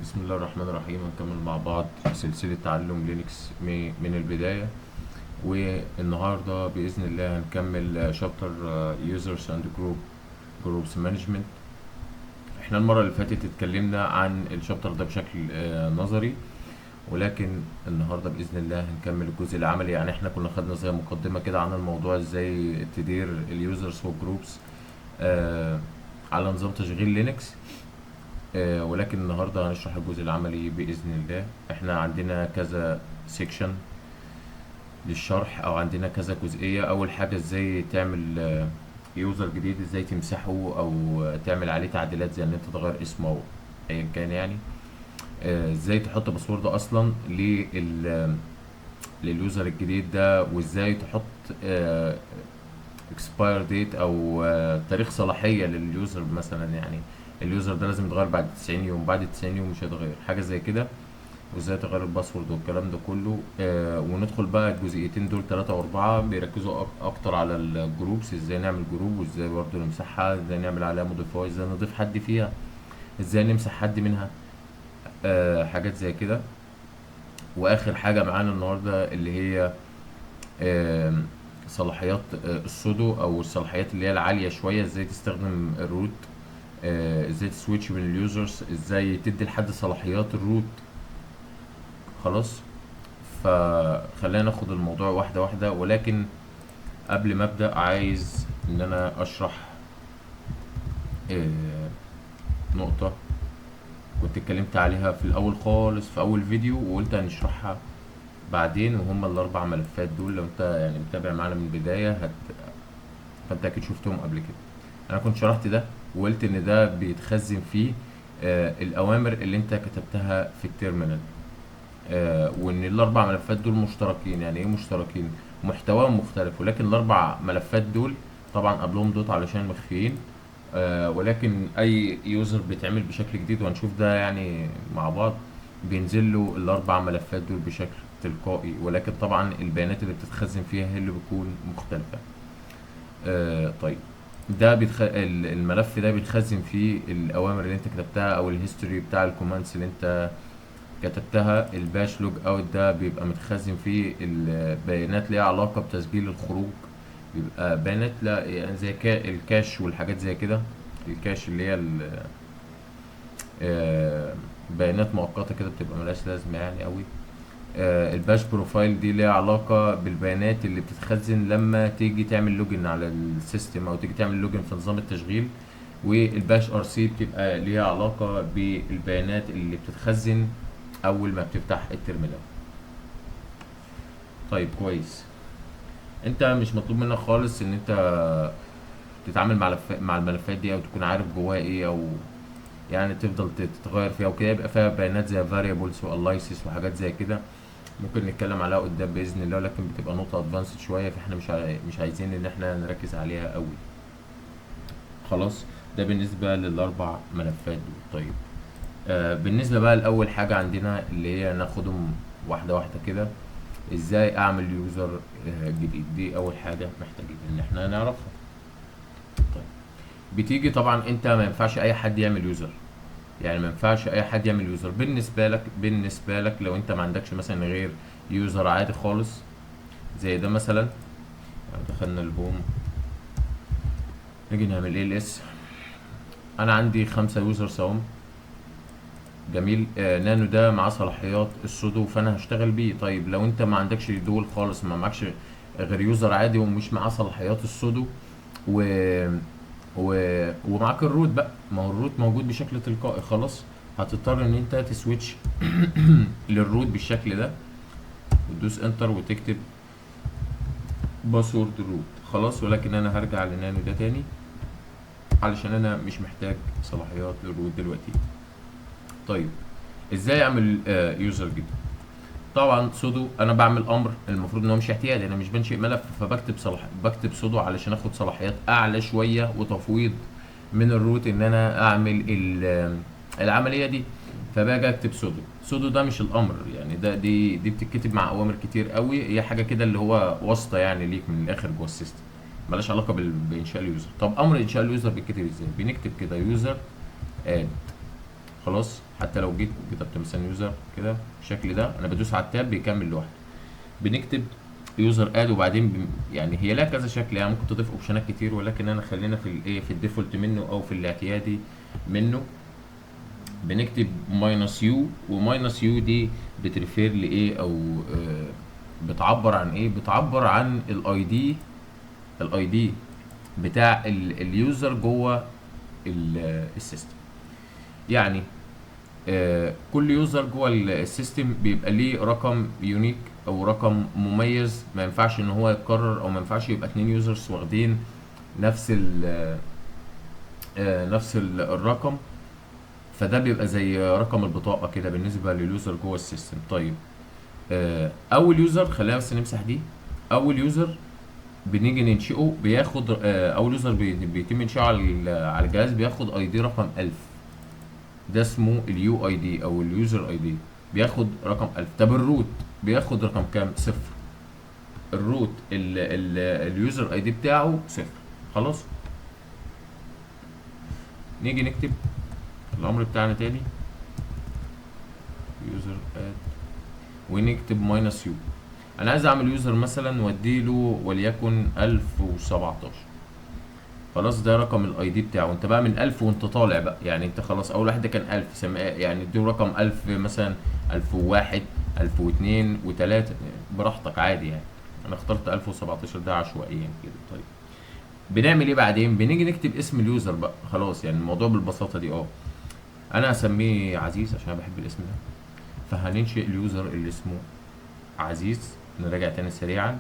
بسم الله الرحمن الرحيم. هنكمل مع بعض سلسلة تعلم Linux من البداية، والنهاردة بإذن الله هنكمل chapter users and groups management. احنا المرة اللي فاتت اتكلمنا عن ال chapter ده بشكل نظري، ولكن النهاردة بإذن الله هنكمل الجزء العملي. يعني احنا كنا خدنا زي مقدمة كده عن الموضوع، ازاي تدير ال users وال groups على نظام تشغيل Linux، ولكن النهارده هنشرح الجزء العملي بإذن الله. احنا عندنا كذا section للشرح، او عندنا كذا جزئية. اول حاجة ازاي تعمل user جديد، ازاي تمسحه او تعمل عليه تعديلات زي ان انت تغير اسمه او ايا كان يعني، ازاي تحط password اصلا لل user الجديد ده، وازاي تحط expire date او تاريخ صلاحية لل user مثلا. يعني ال user ده لازم يتغير بعد 90 يوم، بعد 90 يوم مش هيتغير، حاجة زي كده. وازاي تغير ال password والكلام ده كله. وندخل بقى الجزئيتين دول 3 و4 بيركزوا اكتر على ال groups، ازاي نعمل group وازاي برضو نمسحها، ازاي نعمل عليها modify، ازاي نضيف حد فيها، ازاي نمسح حد منها، حاجات زي كده. واخر حاجة معانا النهاردة اللي هي صلاحيات ال sudo او الصلاحيات اللي هي العالية شوية، ازاي تستخدم ال root، ازاي ت switch بين ال users، ازاي تدي لحد صلاحيات ال root. خلاص، فخلينا ناخد الموضوع واحدة واحدة. ولكن قبل ما ابدأ عايز ان انا اشرح نقطة كنت اتكلمت عليها في الاول خالص في اول فيديو، وقلت هنشرحها بعدين، وهم الاربع ملفات دول. لو انت يعني متابع معانا من البداية فانت اكيد شفتهم قبل كده. انا كنت شرحت ده وقلت ان ده بيتخزن فيه الاوامر اللي انت كتبتها في ال terminal، وان الاربع ملفات دول مشتركين. يعني ايه مشتركين؟ محتواهم مختلف، ولكن الاربع ملفات دول طبعا قبلهم dot علشان مخفيين، ولكن اي user بيتعمل بشكل جديد، وهنشوف ده يعني مع بعض، بينزل له الاربع ملفات دول بشكل تلقائي، ولكن طبعا البيانات اللي بتتخزن فيها هي اللي بتكون مختلفة. طيب، ده الملف ده بيتخزن فيه الاوامر اللي انت كتبتها او ال history بتاع ال commands اللي انت كتبتها. ال bash logout ده بيبقى متخزن فيه البيانات ليها علاقة بتسجيل الخروج، بيبقى بيانات لا يعني زي ال cache والحاجات زي كده. ال cache اللي هي بيانات مؤقتة كده بتبقى ملهاش لازمة يعني قوي. ال bash profile دي ليها علاقة بالبيانات اللي بتتخزن لما تيجي تعمل login على ال system او تيجي تعمل login في نظام التشغيل. وال bash rc بتبقى ليها علاقة بالبيانات اللي بتتخزن اول ما بتفتح ال terminal. طيب كويس، انت مش مطلوب منك خالص ان انت تتعامل مع الملفات دي او تكون عارف جواها ايه، او يعني تفضل تتغير فيها وكده. يبقى فيها بيانات زي variables و aliases وحاجات زي كده، ممكن نتكلم عليها قدام باذن الله، ولكن بتبقى نقطه advanced شويه، فاحنا مش عايزين ان احنا نركز عليها قوي. خلاص، ده بالنسبه للاربع ملفات دول. طيب بالنسبه بقى لاول حاجه عندنا اللي هي ناخدهم واحده واحده كده، ازاي اعمل user جديد. دي اول حاجه محتاجين ان احنا نعرفها. طيب بتيجي طبعا انت ما ينفعش اي حد يعمل user، يعني ما ينفعش اي حد يعمل user بالنسبه لك. بالنسبه لك لو انت ما عندكش مثلا غير user عادي خالص زي ده مثلا، يعني دخلنا ال home نيجي نعمل ls، انا عندي 5 users اهم. جميل، نانو ده معاه صلاحيات ال sudo فانا هشتغل بيه. طيب لو انت ما عندكش دول خالص، ما معكش غير user عادي ومش معاه صلاحيات ال sudo ومعاك ال root بقى، ما هو ال root موجود بشكل تلقائي، خلاص هتضطر ان انت ت switch لل root بالشكل ده وتدوس enter وتكتب password root. خلاص، ولكن انا هرجع لنانو ده تاني علشان انا مش محتاج صلاحيات لل root دلوقتي. طيب ازاي اعمل user جديد؟ طبعا sudo انا بعمل امر المفروض ان هو مش اعتيادي، انا مش بنشئ ملف، فبكتب صلاح بكتب sudo علشان اخد صلاحيات اعلى شويه وتفويض من ال root ان انا اعمل العمليه دي. فباجي اكتب sudo. sudo ده مش الامر يعني، ده دي بتتكتب مع اوامر كتير قوي، هي حاجه كده اللي هو واسطه يعني ليك من الاخر جوه ال system، ملهاش علاقه بانشاء ال user. طب امر انشاء ال user بيتكتب ازاي؟ بنكتب كده user add خلاص، حتى لو جيت كتبت مثلا user كده بالشكل ده، انا بدوس على ال tab بيكمل لوحده. بنكتب user add، وبعدين يعني هي لها كذا شكل، يعني ممكن تضيف option ات كتير، ولكن انا خلينا في الايه، في ال default منه او في الاعتيادي منه. بنكتب minus u، و minus u دي بت refer لايه او بتعبر عن ايه؟ بتعبر عن ال ID، ال ID بتاع ال user جوه ال system. يعني كل user جوه ال system بيبقى ليه رقم unique او رقم مميز، ما ينفعش ان هو يتكرر، او ما ينفعش يبقى اتنين users واخدين نفس الرقم. فده بيبقى زي رقم البطاقة كده بالنسبة لل user جوه ال system. طيب، اول user، خلينا بس نمسح دي. اول user بنيجي ننشئه بياخد، اول user بيتم انشائه على الجهاز بياخد ID رقم 1000، ده اسمه ال UID او ال user ID، بياخد رقم 1000. طب ال root بياخد رقم كام؟ 0. ال root ال user ID بتاعه 0. خلاص، نيجي نكتب الامر بتاعنا تاني user add، ونكتب minus u. انا عايز اعمل user مثلا واديله وليكن 1017. خلاص، ده رقم ال ID بتاعه. انت بقى من 1000 وانت طالع بقى، يعني انت خلاص اول واحد ده كان 1000، يعني اديله رقم 1000 مثلا، 1001، 1002 و3، براحتك عادي. يعني انا اخترت 1017 ده عشوائيا كده. طيب بنعمل ايه بعدين؟ بنيجي نكتب اسم ال user بقى. خلاص، يعني الموضوع بالبساطة دي. انا هسميه عزيز عشان انا بحب الاسم ده، فهننشئ ال user اللي اسمه عزيز. نراجع تاني سريعا،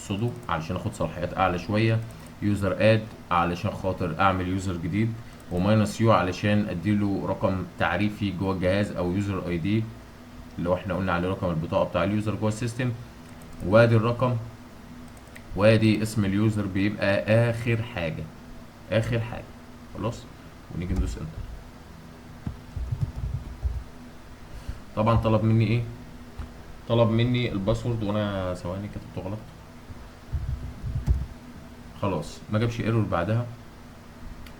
sudo علشان اخد صلاحيات اعلى شوية، user add علشان خاطر اعمل user جديد، و minus u علشان اديله رقم تعريفي جوه الجهاز او user ID اللي هو احنا قلنا عليه رقم البطاقة بتاع ال user جوه ال system. وادي الرقم وادي اسم ال user بيبقى اخر حاجة، اخر حاجة. خلاص، ونيجي ندوس enter. طبعا طلب مني ايه؟ طلب مني ال password، وانا ثواني كتبته غلط. خلاص ما جابش error بعدها.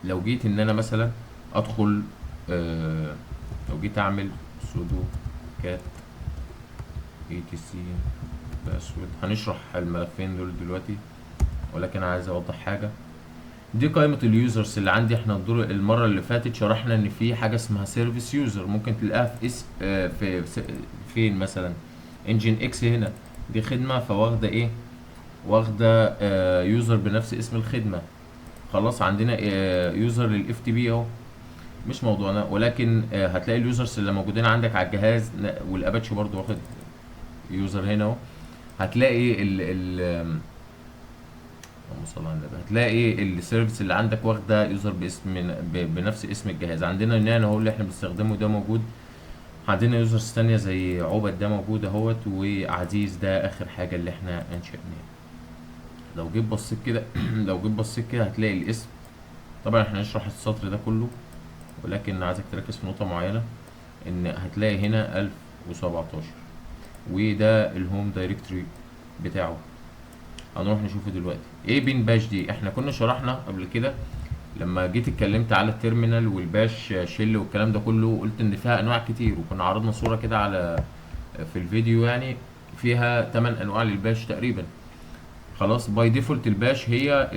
لو جيت ان انا مثلا ادخل، لو جيت اعمل sudo cat etc password، هنشرح الملفين دول دلوقتي، ولكن عايز اوضح حاجة. دي قائمة ال users اللي عندي. احنا الدور المرة اللي فاتت شرحنا ان في حاجة اسمها service user، ممكن تلاقيها في اس، في فين مثلا Nginx هنا، دي خدمة فواخده ايه؟ واخده، user بنفس اسم الخدمة. خلاص، عندنا، user لل FTP اهو، مش موضوعنا، ولكن، هتلاقي ال users اللي موجودين عندك على الجهاز، والاباتشي برضو واخد user هنا اهو. هتلاقي ال ال اللهم صل على النبي، هتلاقي ال service اللي عندك واخده user بنفس اسم الجهاز. عندنا نانو اهو اللي احنا بنستخدمه ده موجود، عندنا users تانية زي عبد ده موجود اهوت، وعزيز ده اخر حاجة اللي احنا انشأناها. لو جيت بصيت كده لو جيت بصيت كده هتلاقي الاسم. طبعا احنا هنشرح السطر ده كله، ولكن عايزك تركز في نقطة معينة، ان هتلاقي هنا 1017 وده ال home directory بتاعه. هنروح نشوفه دلوقتي. ايه bin bash دي؟ احنا كنا شرحنا قبل كده لما جيت اتكلمت على ال terminal وال bash shell والكلام ده كله، قلت ان فيها انواع كتير، وكنا عرضنا صورة كده على في الفيديو، يعني فيها 8 انواع لل bash تقريبا. خلاص، by default ال bash هي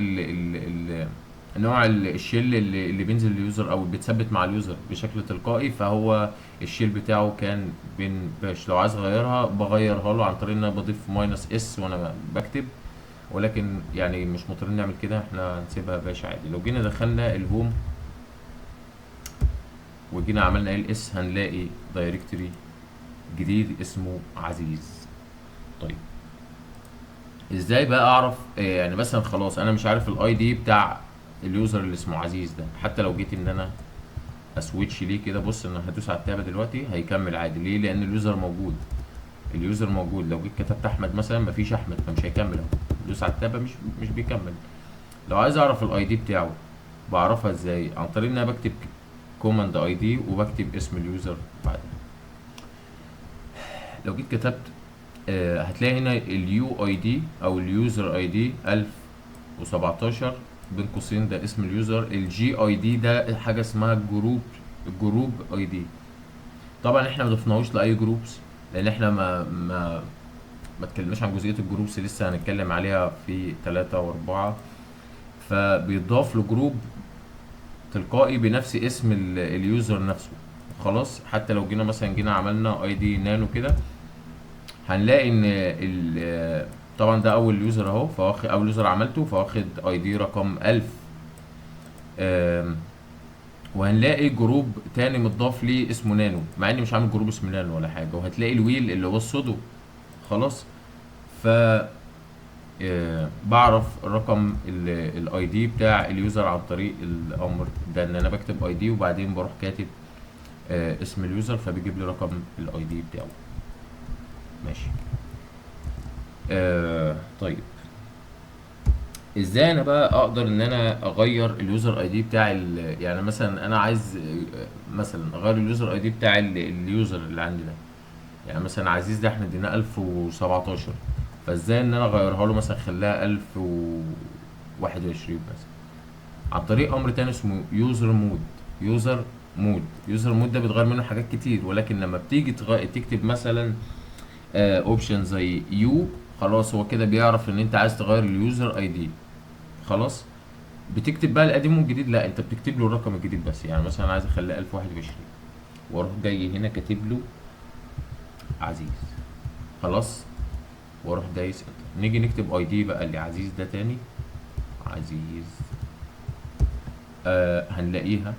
نوع ال shell اللي بينزل لل user او بيتثبت مع ال user بشكل تلقائي، فهو ال shell بتاعه كان bin bash. لو عايز اغيرها بغيرها له عن طريق ان انا بضيف minus s وانا بكتب، ولكن مش مضطرين نعمل كده، احنا هنسيبها bash عادي. لو جينا دخلنا ال home وجينا عملنا ls هنلاقي directory جديد اسمه عزيز. طيب ازاي بقى اعرف، يعني مثلا خلاص انا مش عارف ال ID بتاع ال user اللي اسمه عزيز ده، حتى لو جيت ان انا ا switch ليه كده، بص انا هدوس على ال tab دلوقتي هيكمل عادي. ليه؟ لان ال user موجود، ال user موجود. لو جيت كتبت احمد مثلا مفيش احمد فمش هيكمل اهو، دوس على ال tab مش بيكمل. لو عايز اعرف ال ID بتاعه بعرفها ازاي؟ عن طريق ان انا بكتب command ID وبكتب اسم ال user بعدها. لو جيت كتبت، هتلاقي هنا ال UID او ال user ID 1017 بين قوسين ده اسم ال user. ال GID ده حاجة اسمها group، group ID. طبعا احنا ما ضفناهوش لاي groups لان احنا ما اتكلمناش عن جزئية ال groups، لسه هنتكلم عليها في 3 و4. فبيضاف ل group تلقائي بنفس اسم ال user نفسه. خلاص، حتى لو جينا مثلا عملنا ID نانو كده، هنلاقي ان طبعا ده اول user اهو، فواخد اول user عملته فواخد ID رقم 1000. وهنلاقي group تاني متضاف ليه اسمه نانو، مع اني مش عامل group اسمه نانو ولا حاجة. وهتلاقي ال wheel اللي هو ال sudo. خلاص، ف بعرف رقم ال ID بتاع ال user عن طريق الامر ده، ان انا بكتب ID وبعدين بروح كاتب اسم ال user، فبيجيب لي رقم ال ID بتاعه. ماشي. طيب ازاي انا بقى اقدر ان انا اغير ال user ID بتاع يعني مثلا انا عايز، مثلا اغير ال user ID بتاع ال user اللي عندي ده. يعني مثلا عزيز ده احنا اديناه 1017، فازاي ان انا اغيرها له مثلا خليها 1021 مثلا، عن طريق امر تاني اسمه user mod. user mod، user mod ده بيتغير منه حاجات كتير، ولكن لما بتيجي تكتب مثلا، option زي u، خلاص هو كده بيعرف ان انت عايز تغير ال user ID. خلاص، بتكتب بقى القديم والجديد، لا انت بتكتب له الرقم الجديد بس. يعني مثلا عايز اخليه 1021، واروح جاي هنا كاتب له عزيز. خلاص، واروح دايس enter. نيجي نكتب ID بقى لعزيز ده تاني، عزيز، هنلاقيها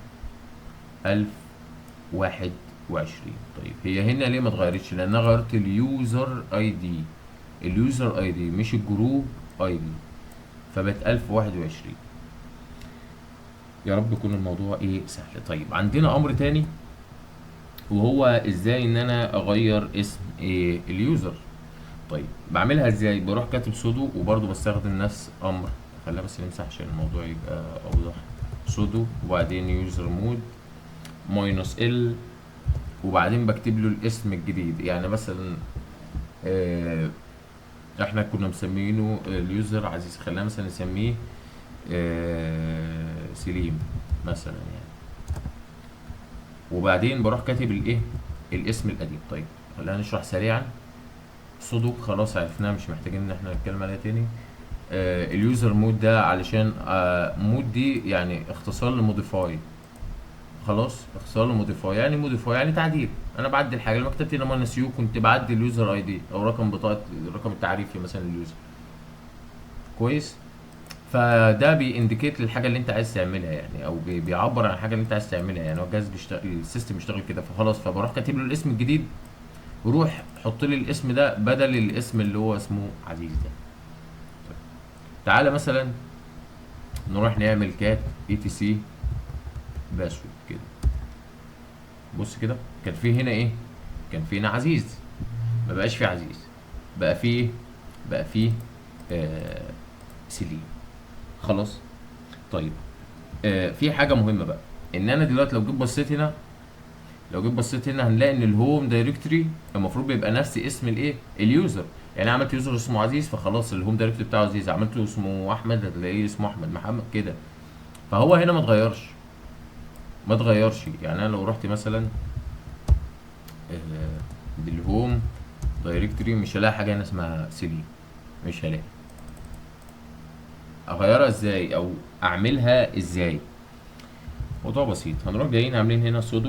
1021. طيب هي هنا ليه ما اتغيرتش؟ لان انا غيرت ال user ID، ال user ID مش ال group ID، فبقت 1021. يا رب يكون الموضوع سهل. طيب عندنا امر تاني، وهو ازاي ان انا اغير اسم ال user. طيب بعملها ازاي؟ بروح كاتب sudo، وبرضو بستخدم نفس امر، خلينا بس نمسح عشان الموضوع يبقى اوضح. sudo وبعدين user mod minus l، وبعدين بكتب له الاسم الجديد. يعني مثلا، احنا كنا مسمينه ال user عزيز، خلينا مثلا نسميه، سليم مثلا يعني. وبعدين بروح كاتب الاسم القديم. طيب خلينا نشرح سريعا. sudo خلاص عرفناه، مش محتاجين ان احنا نتكلم عليها تاني. ال user mod ده علشان، mod دي يعني اختصار ل modify. خلاص، اختصار ل modify، يعني modify يعني تعديل. انا بعدل حاجة، لما كتبت هنا minus u كنت بعدل ال user ID او رقم بطاقة، الرقم التعريفي مثلا لل user. كويس، فده بي indicate للحاجة اللي انت عايز تعملها يعني، او بيعبر عن الحاجة اللي انت عايز تعملها يعني. هو الجهاز بيشتغل، ال system بيشتغل كده. فخلاص، فبروح كاتب له الاسم الجديد، وروح حط لي الاسم ده بدل الاسم اللي هو اسمه عزيز ده. طيب تعالى مثلا نروح نعمل cat etc password كده. بص كده، كان في هنا ايه؟ كان في هنا عزيز، ما بقاش في عزيز، بقى في ايه؟ بقى في، سليم. خلاص. طيب، في حاجة مهمة بقى، ان انا دلوقتي لو جيت بصيت هنا هنلاقي ان ال home directory المفروض بيبقى نفس اسم الايه؟ ال user. يعني انا عملت user اسمه عزيز، فخلاص ال home directory بتاعه عزيز. عملته اسمه احمد، هتلاقيه اسمه احمد محمد كده. فهو هنا ما اتغيرش، ما اتغيرش. يعني انا لو رحت مثلا، لل home directory مش هلاقي حاجة هنا اسمها سليم، مش هلاقي. اغيرها ازاي او اعملها ازاي؟ موضوع بسيط. هنروح جايين عاملين هنا sudo.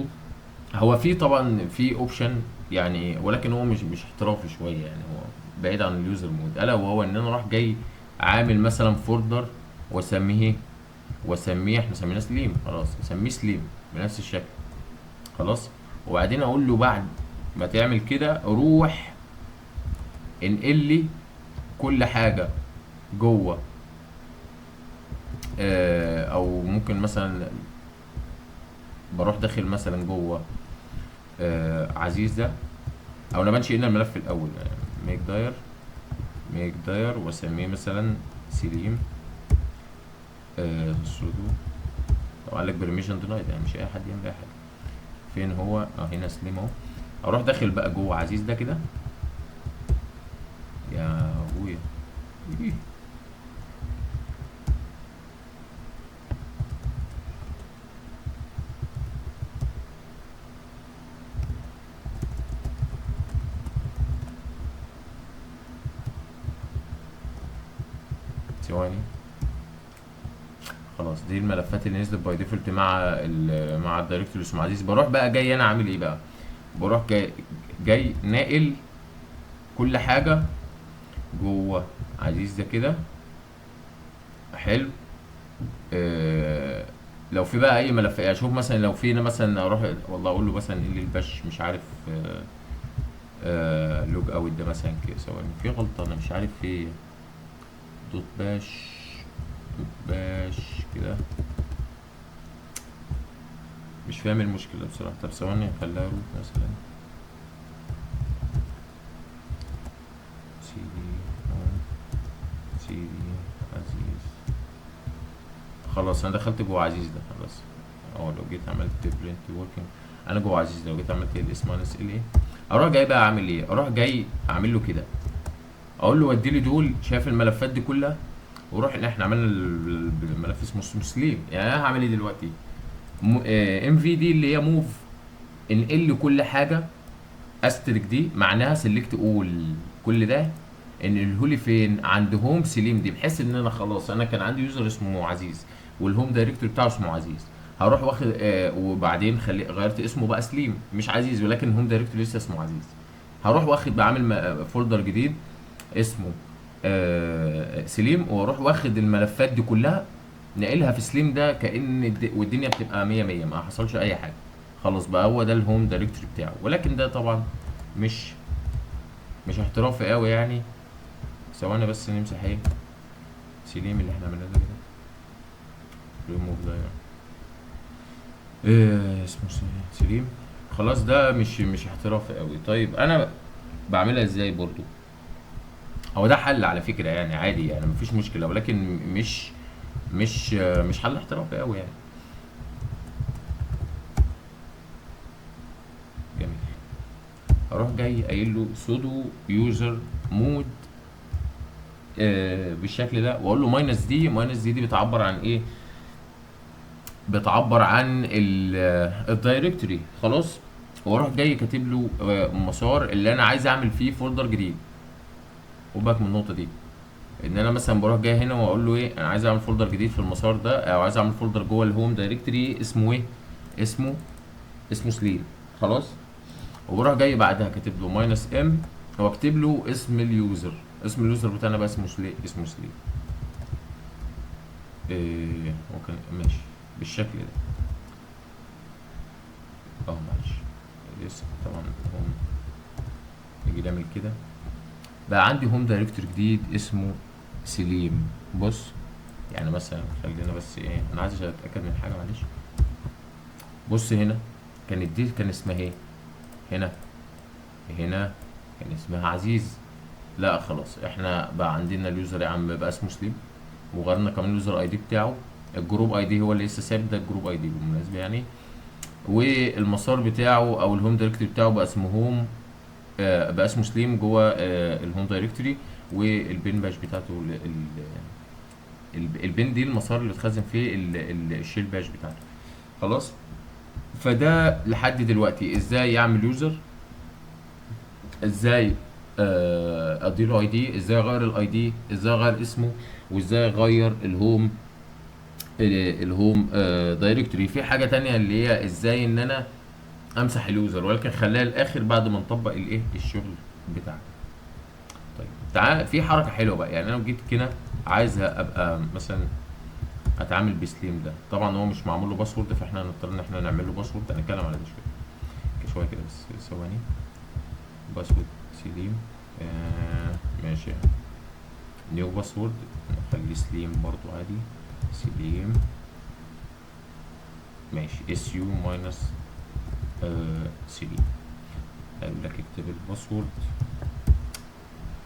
هو في طبعا في option يعني، ولكن هو مش احترافي شوية يعني، هو بعيد عن ال user mod. الا وهو ان انا اروح جاي عامل مثلا folder واسميه احنا سميناه سليم، خلاص اسميه سليم بنفس الشكل. خلاص، وبعدين اقول له بعد ما تعمل كده روح انقل لي كل حاجة جوه، او ممكن مثلا بروح داخل مثلا جوه، عزيز ده، او انا بنشئ لنا الملف الاول، make dir واسميه مثلا سليم، sudo. طبعا قال لك permission denied، يعني مش اي حد يعمل اي حاجة. فين هو؟ هنا سليم اهو. اروح داخل بقى جوه عزيز ده كده، يا ابويا. إيه. ثواني. خلاص دي الملفات اللي نزلت by default مع مع ال directory اللي اسمه عزيز. بروح بقى جاي انا عامل ايه بقى؟ بروح جاي ناقل كل حاجة جوه عزيز ده كده. حلو. لو في بقى اي ملف، اشوف مثلا لو في مثلا اروح والله اقول له مثلا ايه ال bash مش عارف، logout ده مثلا كده. ثواني في غلطه انا مش عارف ايه. dot bash، dot bash كده، مش فاهم المشكلة بصراحة. طب ثواني نخليها root مثلا، cd home cd عزيز. خلاص انا دخلت جوه عزيز ده خلاص. لو جيت عملت print working انا جوه عزيز ده، لو جيت عملت ال ls minus l a، اروح جاي بقى اعمل ايه؟ اروح جاي اعمل له كده، اقول له ودي لي دول، شايف الملفات دي كلها، وروح ان احنا عملنا الملف اسمه سليم. يعني انا هعمل ايه دلوقتي؟ mv دي اللي هي move، انقل كل حاجة، asterisk دي معناها select all، كل ده انقله لي فين؟ عند home سليم دي، بحيث ان انا خلاص انا كان عندي user اسمه عزيز وال home directory بتاعه اسمه عزيز، هروح واخد، وبعدين غيرت اسمه بقى سليم مش عزيز، ولكن ال home directory لسه اسمه عزيز. هروح واخد بعمل folder جديد اسمه سليم، واروح واخد الملفات دي كلها نقلها في سليم ده، كأن والدنيا بتبقى 100 100، ما حصلش اي حاجة. خلاص بقى هو ده ال home directory بتاعه. ولكن ده طبعا مش احترافي قوي يعني. ثواني بس نمسح ايه سليم اللي احنا عملناه ده كده، ريموف ده يعني. إيه اسمه سليم. خلاص ده مش احترافي قوي. طيب انا بعملها ازاي برضو؟ هو ده حل على فكرة يعني، عادي يعني مفيش مشكلة، ولكن مش حل احترافي قوي يعني. جميل. اروح جاي قايل له sudo usermod، بالشكل ده، واقول له minus d. minus d دي بتعبر عن ايه؟ بتعبر عن ال directory. خلاص. واروح جاي كاتب له، مسار اللي انا عايز اعمل فيه folder جديد. خد بالك من النقطة دي، ان انا مثلا بروح جاي هنا واقول له ايه، انا عايز اعمل folder جديد في المسار ده، او عايز اعمل folder جوه ال home directory اسمه ايه؟ اسمه سليم. خلاص. وبروح جاي بعدها كاتب له minus m، واكتب له اسم ال user. اسم ال user بتاعنا بقى اسمه سليم، اسمه سليم. إيه ممكن ماشي بالشكل ده. معلش لسه طبعا home، نيجي نعمل كده. بقى عندي home directory جديد اسمه سليم. بص يعني مثلا خلينا بس ايه، انا عايز اتاكد من حاجة معلش. بص هنا كانت دي كان اسمها ايه؟ هنا كان اسمها عزيز. لا خلاص احنا بقى عندنا ال user يا عم بقى اسمه سليم، وغيرنا كمان ال user ID بتاعه، ال group ID هو اللي لسه ثابت، ده ال group ID بالمناسبة يعني. والمسار بتاعه او ال home directory بتاعه بقى اسمه home، بقى اسمه سليم جوه، ال home directory. وال bin bash بتاعته ال bin دي المسار اللي اتخزن فيه ال shell bash بتاعته. خلاص. فده لحد دلوقتي ازاي يعمل user، ازاي، اديله ID، ازاي اغير ال ID، ازاي اغير اسمه، وازاي اغير ال home، directory. في حاجة تانية اللي هي ازاي ان انا امسح ال user، ولكن خليها الاخر بعد ما نطبق الايه الشغل بتاعنا. طيب تعال في حركة حلوة بقى، يعني انا لو جيت كده عايز ابقى مثلا اتعامل بسليم ده، طبعا هو مش معمول له password، فاحنا هنضطر ان احنا نعمل له password. هنتكلم على ده شوية شوية كده بس ثواني. password سليم، ماشي، new password نخليه سليم برضو عادي، سليم ماشي، su minus، سليم. هيقول لك اكتب ال password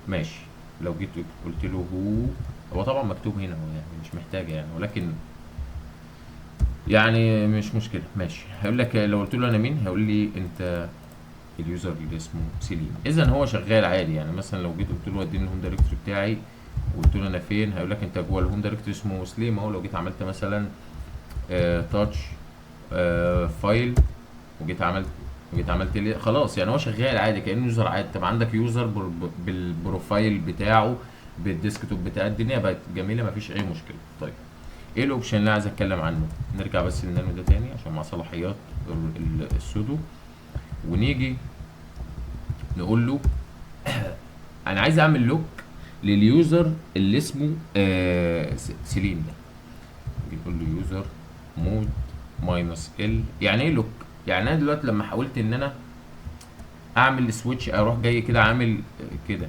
ماشي. لو جيت قلت له هو طبعا مكتوب هنا، هو يعني مش محتاجه يعني، ولكن يعني مش مشكلة ماشي. هيقول لك لو قلت له انا مين، هيقول لي انت ال user اللي اسمه سليم. اذا هو شغال عادي يعني. مثلا لو جيت قلت له وديني ال home directory بتاعي وقلت له انا فين، هيقول لك انت جوه ال home directory اسمه سليم اهو. لو جيت عملت مثلا، touch، file، وجيت عملت ليه، خلاص يعني هو شغال عادي كانه user عادي. طب عندك user بال profile بتاعه بال desktop بتاع الدنيا بقت جميله، مفيش اي مشكله. طيب ايه ال option اللي انا عايز اتكلم عنه؟ نرجع بس للنانو ده تاني عشان مع صلاحيات ال sudo، ونيجي نقول له انا عايز اعمل lock لل user اللي اسمه سليم ده. بنقول له usermod minus l. يعني ايه lock؟ يعني انا دلوقتي لما حاولت ان انا اعمل switch، اروح جاي كده عامل كده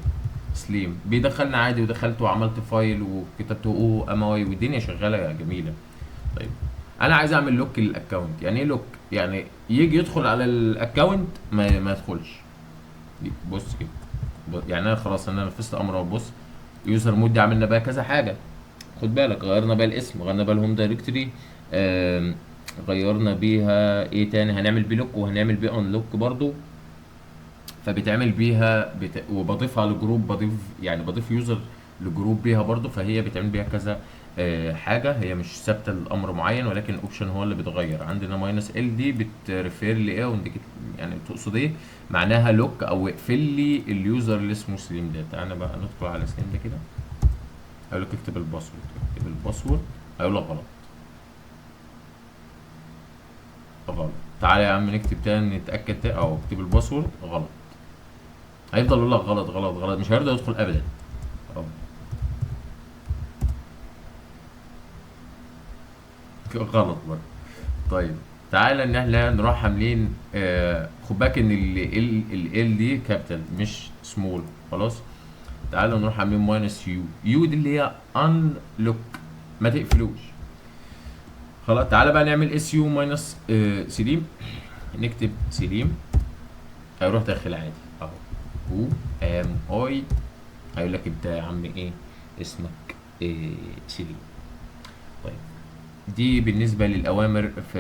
سليم، بيدخلنا عادي، ودخلت وعملت file وكتبت who am I والدنيا شغاله جميله. طيب انا عايز اعمل lock لل account. يعني ايه lock؟ يعني يجي يدخل على ال account ما يدخلش. بص كده، يعني انا خلاص انا نفذت امر اهو. بص usermod دي عملنا بقى كذا حاجه، خد بالك، غيرنا بقى الاسم، غيرنا بقى ال home directory، غيرنا بيها ايه تاني، هنعمل بيه lock وهنعمل بيه unlock برضو. فبيتعمل بيها وبضيفها ل group، بضيف يعني بضيف user ل group بيها برضو. فهي بيتعمل بيها كذا حاجه، هي مش ثابته لامر معين، ولكن ال option هو اللي بيتغير. عندنا minus l دي بت refer لايه و indicate، يعني تقصد ايه؟ معناها lock او اقفل لي ال user اللي اسمه سليم ده. تعالى بقى ندخل على سليم ده كده، هيقول لك اكتب ال password، اكتب ال password، هيقول لك غلط غلط. تعالى يا عم نكتب تاني نتاكد تاني، اهو اكتب ال password غلط، هيفضل يقول لك غلط غلط غلط، مش هيرضى يدخل ابدا. اهو غلط برضه. طيب تعالى ان احنا نروح عاملين، خد بالك ان ال L دي capital مش سمول، خلاص. تعالى نروح عاملين minus u، u دي اللي هي unlock، ما تقفلوش، خلاص. تعالى بقى نعمل su minus سليم، نكتب سليم، هيروح داخل عادي اهو، who am I، هيقول لك انت يا عم ايه اسمك؟ إيه سليم. طيب دي بالنسبه للاوامر في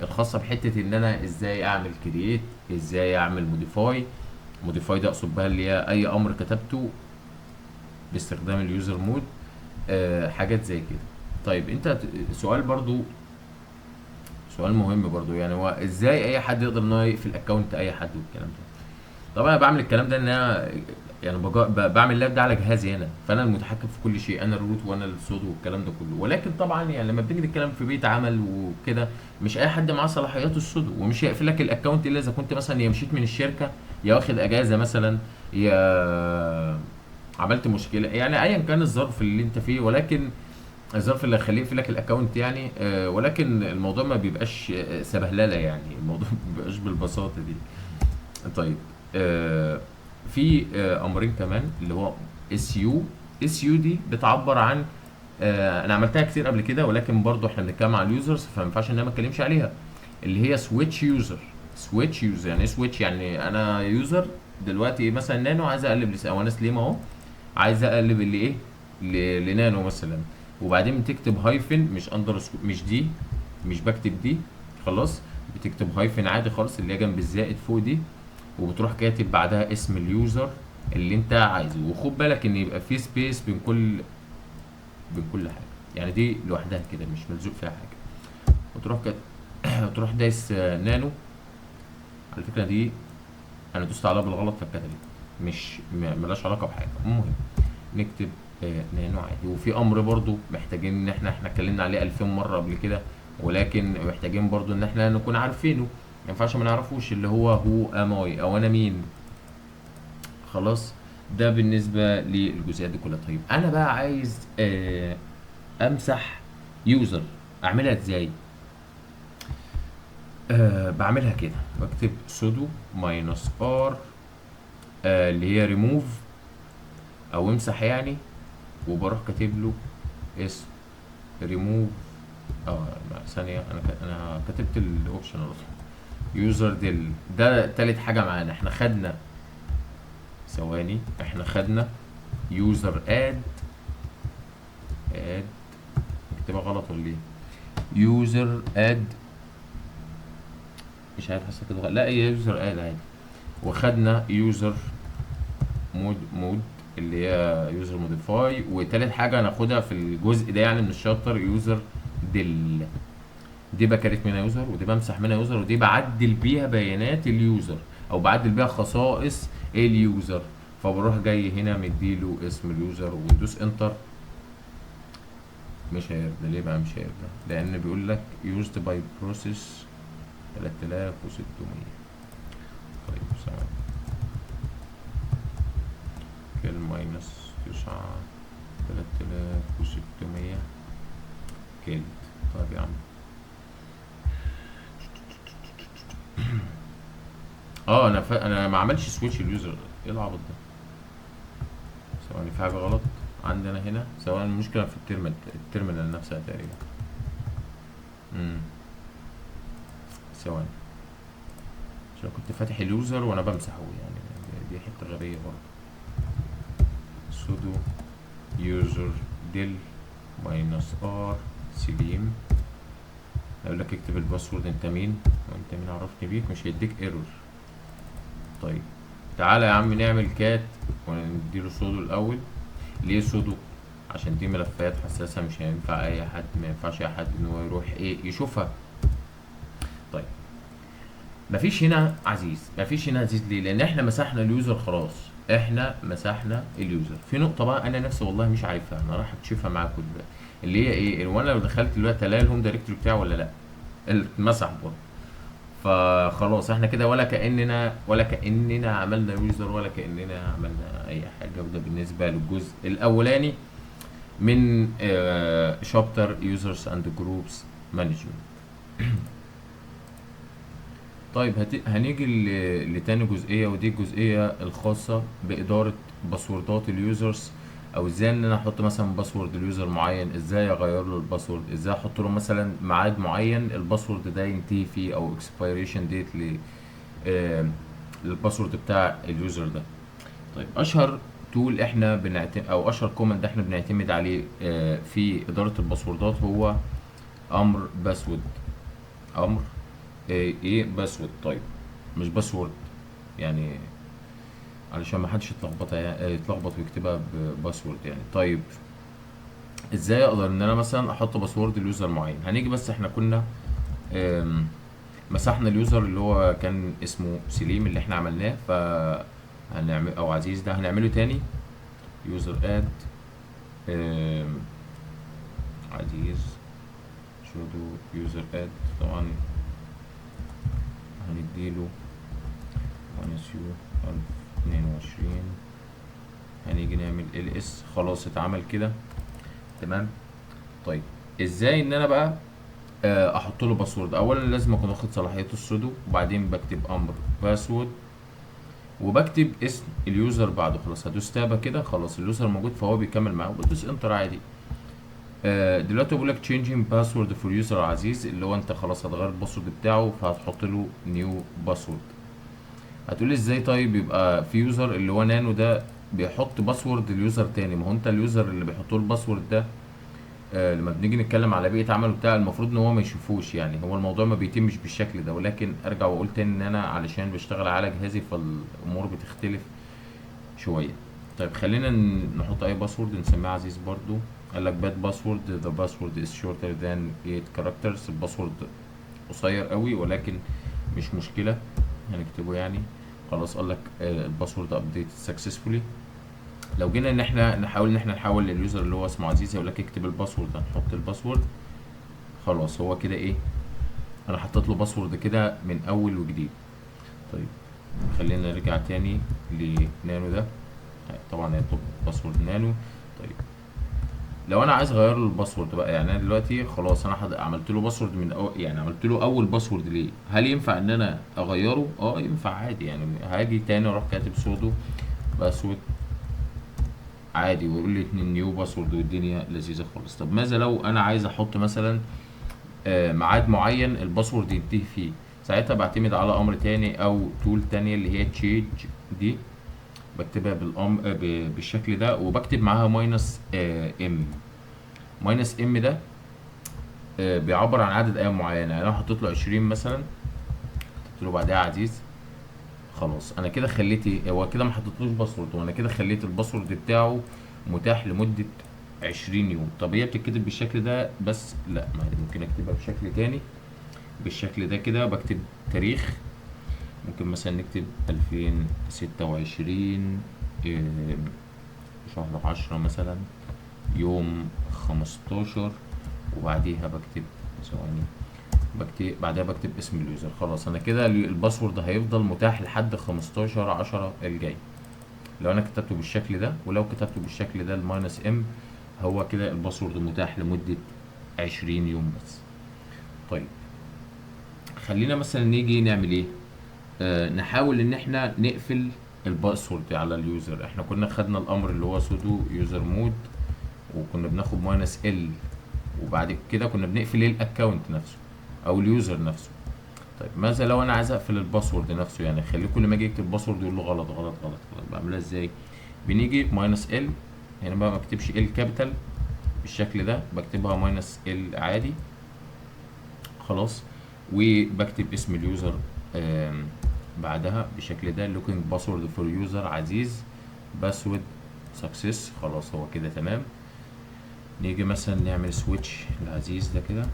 الخاصه بحته ان انا ازاي اعمل create، ازاي اعمل modify. modify ده اقصد بها اللي هي اي امر كتبته باستخدام ال usermod، حاجات زي كده. طيب انت سؤال برضو، سؤال مهم برضو، يعني هو ازاي اي حد يقدر ان هو يقفل account اي حد والكلام ده؟ طبعا انا بعمل الكلام ده ان انا يعني بعمل lab ده على جهازي انا، فانا المتحكم في كل شيء، انا ال root وانا ال sudo والكلام ده كله. ولكن طبعا يعني لما بنيجي نتكلم في بيت عمل وكده، مش اي حد معاه صلاحيات ال sudo، ومش هيقفل لك ال account الا اذا كنت مثلا يا مشيت من الشركه، يا واخد اجازه مثلا، يا عملت مشكله، يعني ايا كان الظرف اللي انت فيه، ولكن الظرف اللي هيخليه يقفل لك ال account يعني، ولكن الموضوع ما بيبقاش سبهلله، يعني الموضوع ما بيبقاش بالبساطه دي. طيب في امرين كمان اللي هو su. su دي بتعبر عن، انا عملتها كتير قبل كده، ولكن برضو احنا بنتكلم على ال users فما ينفعش ان انا ما اتكلمش عليها، اللي هي switch user. switch user يعني ايه switch؟ يعني انا user دلوقتي مثلا نانو، عايز اقلب او انا سليم اهو، عايز اقلب اللي ايه لنانو مثلا، وبعدين بتكتب hyphen مش under، مش دي، مش بكتب دي، خلاص بتكتب hyphen عادي خالص اللي هي جنب الزائد فوق دي، وبتروح كاتب بعدها اسم ال user اللي انت عايزه. وخد بالك ان يبقى في space بين كل حاجه، يعني دي لوحدها كده مش ملزوق فيها حاجه. وتروح وتروح دايس نانو. على فكره دي انا دوست عليها بالغلط فاتكتبت، مش ملهاش علاقه بحاجه. المهم نكتب نانو عادي. وفي امر برضو محتاجين ان احنا اتكلمنا عليه 2000 مره قبل كده، ولكن محتاجين برضو ان احنا نكون عارفينه، ما ينفعش ما نعرفوش، اللي هو who am I او انا مين. خلاص ده بالنسبه للجزئيات دي كلها. طيب انا بقى عايز امسح user، اعملها ازاي؟ بعملها كده، بكتب sudo minus r، اللي هي ريموف او امسح يعني، وبروح كاتب له اسم ريموف. ثانية، انا كتبت ال option اصلا user del. ده تالت حاجة معانا، احنا خدنا ثواني، احنا خدنا user add، add اكتبها غلط ولا ايه؟ user add، مش عارف حاسس كده غلط، لا هي user add عادي. وخدنا user mod، mod اللي هي user modify. وتالت حاجه هناخدها في الجزء ده يعني من ال chapter user del. دي ب create منها user، ودي بمسح منها user، ودي بعدل بيها بيانات ال user او بعدل بيها خصائص ال user. فبروح جاي هنا مديله اسم ال user وندوس enter. مش هيرضى. ليه بقى مش هيرضى؟ لان بيقول لك used by process 3600. طيب ثواني، kill minus 9 3600 killed. طيب يا عم، انا ما عملش switch ال user. ايه العبط ده؟ ثواني، في حاجة غلط عندنا هنا، سواء المشكلة في ال terminal نفسها تقريبا. ثواني، عشان كنت فاتح ال user وانا بمسحه، يعني دي حتة غبية برضه. sudo userdel minus r سليم. يقول لك اكتب ال password، انت مين وانت مين عرفني بيك، مش هيديك error. طيب تعالى يا عم نعمل cat ونديله sudo الاول. ليه sudo؟ عشان دي ملفات حساسة، مش هينفع اي حد، ما ينفعش اي حد ان هو يروح ايه يشوفها. طيب مفيش هنا عزيز، مفيش هنا عزيز ليه؟ لان احنا مسحنا ال user خلاص، احنا مسحنا ال user. في نقطة بقى انا نفسي والله مش عارفها، انا راح اكتشفها معاكم دلوقتي، اللي هي ايه؟ هو انا لو دخلت دلوقتي الاقي ال home directory بتاعه ولا لا؟ اتمسح برضه. فخلاص احنا كده ولا كأننا عملنا user ولا كأننا عملنا اي حاجة. وده بالنسبة للجزء الاولاني من chapter users and groups management. طيب هنيجي لتاني جزئية، ودي الجزئية الخاصة بإدارة باسوردات ال users، أو إزاي إن أنا أحط مثلا password ل user معين، إزاي أغير له ال password، إزاي أحط له مثلا ميعاد معين ال password ده ينتهي فيه، أو expiration date لل password بتاع ال user ده. طيب أشهر tool إحنا بنعتمد، أو أشهر command إحنا بنعتمد عليه في إدارة الباسوردات هو أمر passwd. أمر إيه passwd؟ طيب مش password يعني، علشان ما حدش يتلخبط ويكتبها ب password يعني. طيب ازاي اقدر ان انا مثلا احط password ل user معين؟ هنيجي بس احنا كنا مسحنا ال user اللي هو كان اسمه سليم اللي احنا عملناه، ف هنعمل او عزيز ده هنعمله تاني user add عزيز sudo user add، طبعا هنديله minus u 1022، هنيجي نعمل ls، خلاص اتعمل كده تمام. طيب ازاي ان انا بقى احط له password؟ اولا لازم اكون واخد صلاحية ال sudo، وبعدين بكتب امر passwd وبكتب اسم ال user بعده. خلاص هدوس tab كده، خلاص ال user موجود فهو بيكمل معاه، وبدوس enter عادي. دلوقتي بقول لك changing password for user عزيز، اللي هو انت خلاص هتغير ال password بتاعه فهتحط له new password. هتقولي ازاي؟ طيب يبقى في user اللي هو نانو ده بيحط password ل user تاني. ما هو انت ال user اللي بيحط له ال password ده، لما بنيجي نتكلم على بيئة عمله بتاع المفروض ان هو ما يشوفوش، يعني هو الموضوع ما بيتمش بالشكل ده. ولكن ارجع واقول تاني ان انا علشان بشتغل على جهازي فالامور بتختلف شوية. طيب خلينا نحط اي password نسميه عزيز برضو. قال لك bad password، the password is shorter than 8 characters. ال password قصير قوي ولكن مش مشكلة هنكتبه يعني. خلاص قال لك، ال password update successfully. لو جينا ان احنا نحاول ان احنا نحول لل user اللي هو اسمه عزيز، هيقول لك اكتب ال password، هنحط ال password. خلاص هو كده ايه، انا حطيت له password كده من اول وجديد. طيب خلينا نرجع تاني لنانو ده، طبعا هيطلب password نانو. طيب لو انا عايز اغير له ال password بقى، يعني انا دلوقتي خلاص انا عملت له password من أول، يعني عملت له اول password ليه، هل ينفع ان انا اغيره؟ ينفع عادي، يعني هاجي تاني اروح كاتب sudo passwd عادي ويقول لي 2 new password والدنيا لذيذة خالص. طب ماذا لو انا عايز احط مثلا، ميعاد معين ال password ينتهي فيه؟ ساعتها بعتمد على امر تاني او tool تانية اللي هي change دي، بكتبها بالشكل ده وبكتب معاها minus، m. minus m ده، بيعبر عن عدد ايام معينة، يعني انا حطيت له 20 مثلا، حطيت له بعدها عزيز، خلاص انا كده خليت ايه، هو كده ما حطيتلوش password، وانا كده خليت ال password بتاعه متاح لمدة 20 يوم. طب هي بتتكتب بالشكل ده بس؟ لا، ما ممكن اكتبها بشكل تاني بالشكل ده كده، بكتب تاريخ، ممكن مثلا نكتب 2026 شهر 10 مثلا يوم 15، وبعديها بكتب ثواني، بكتب بعدها بكتب اسم ال user. خلاص انا كده ال password هيفضل متاح لحد 15/10 الجاي لو انا كتبته بالشكل ده. ولو كتبته بالشكل ده ال minus m، هو كده ال password متاح لمدة 20 يوم بس. طيب خلينا مثلا نيجي نعمل ايه؟ نحاول ان احنا نقفل ال password على ال user. احنا كنا خدنا الامر اللي هو sudo usermod، وكنا بناخد minus l، وبعد كده كنا بنقفل ال account نفسه او ال user نفسه. طيب ماذا لو انا عايز اقفل ال password نفسه؟ يعني خليه كل ما اجي يكتب password يقول له غلط غلط غلط غلط. بعملها ازاي؟ بنيجي minus l، هنا بقى ما بكتبش L capital بالشكل ده، بكتبها minus l عادي خلاص، وبكتب اسم ال user بعدها بالشكل ده، looking password for user عزيز password success. خلاص هو كده تمام. نيجي مثلا نعمل switch لعزيز ده كده،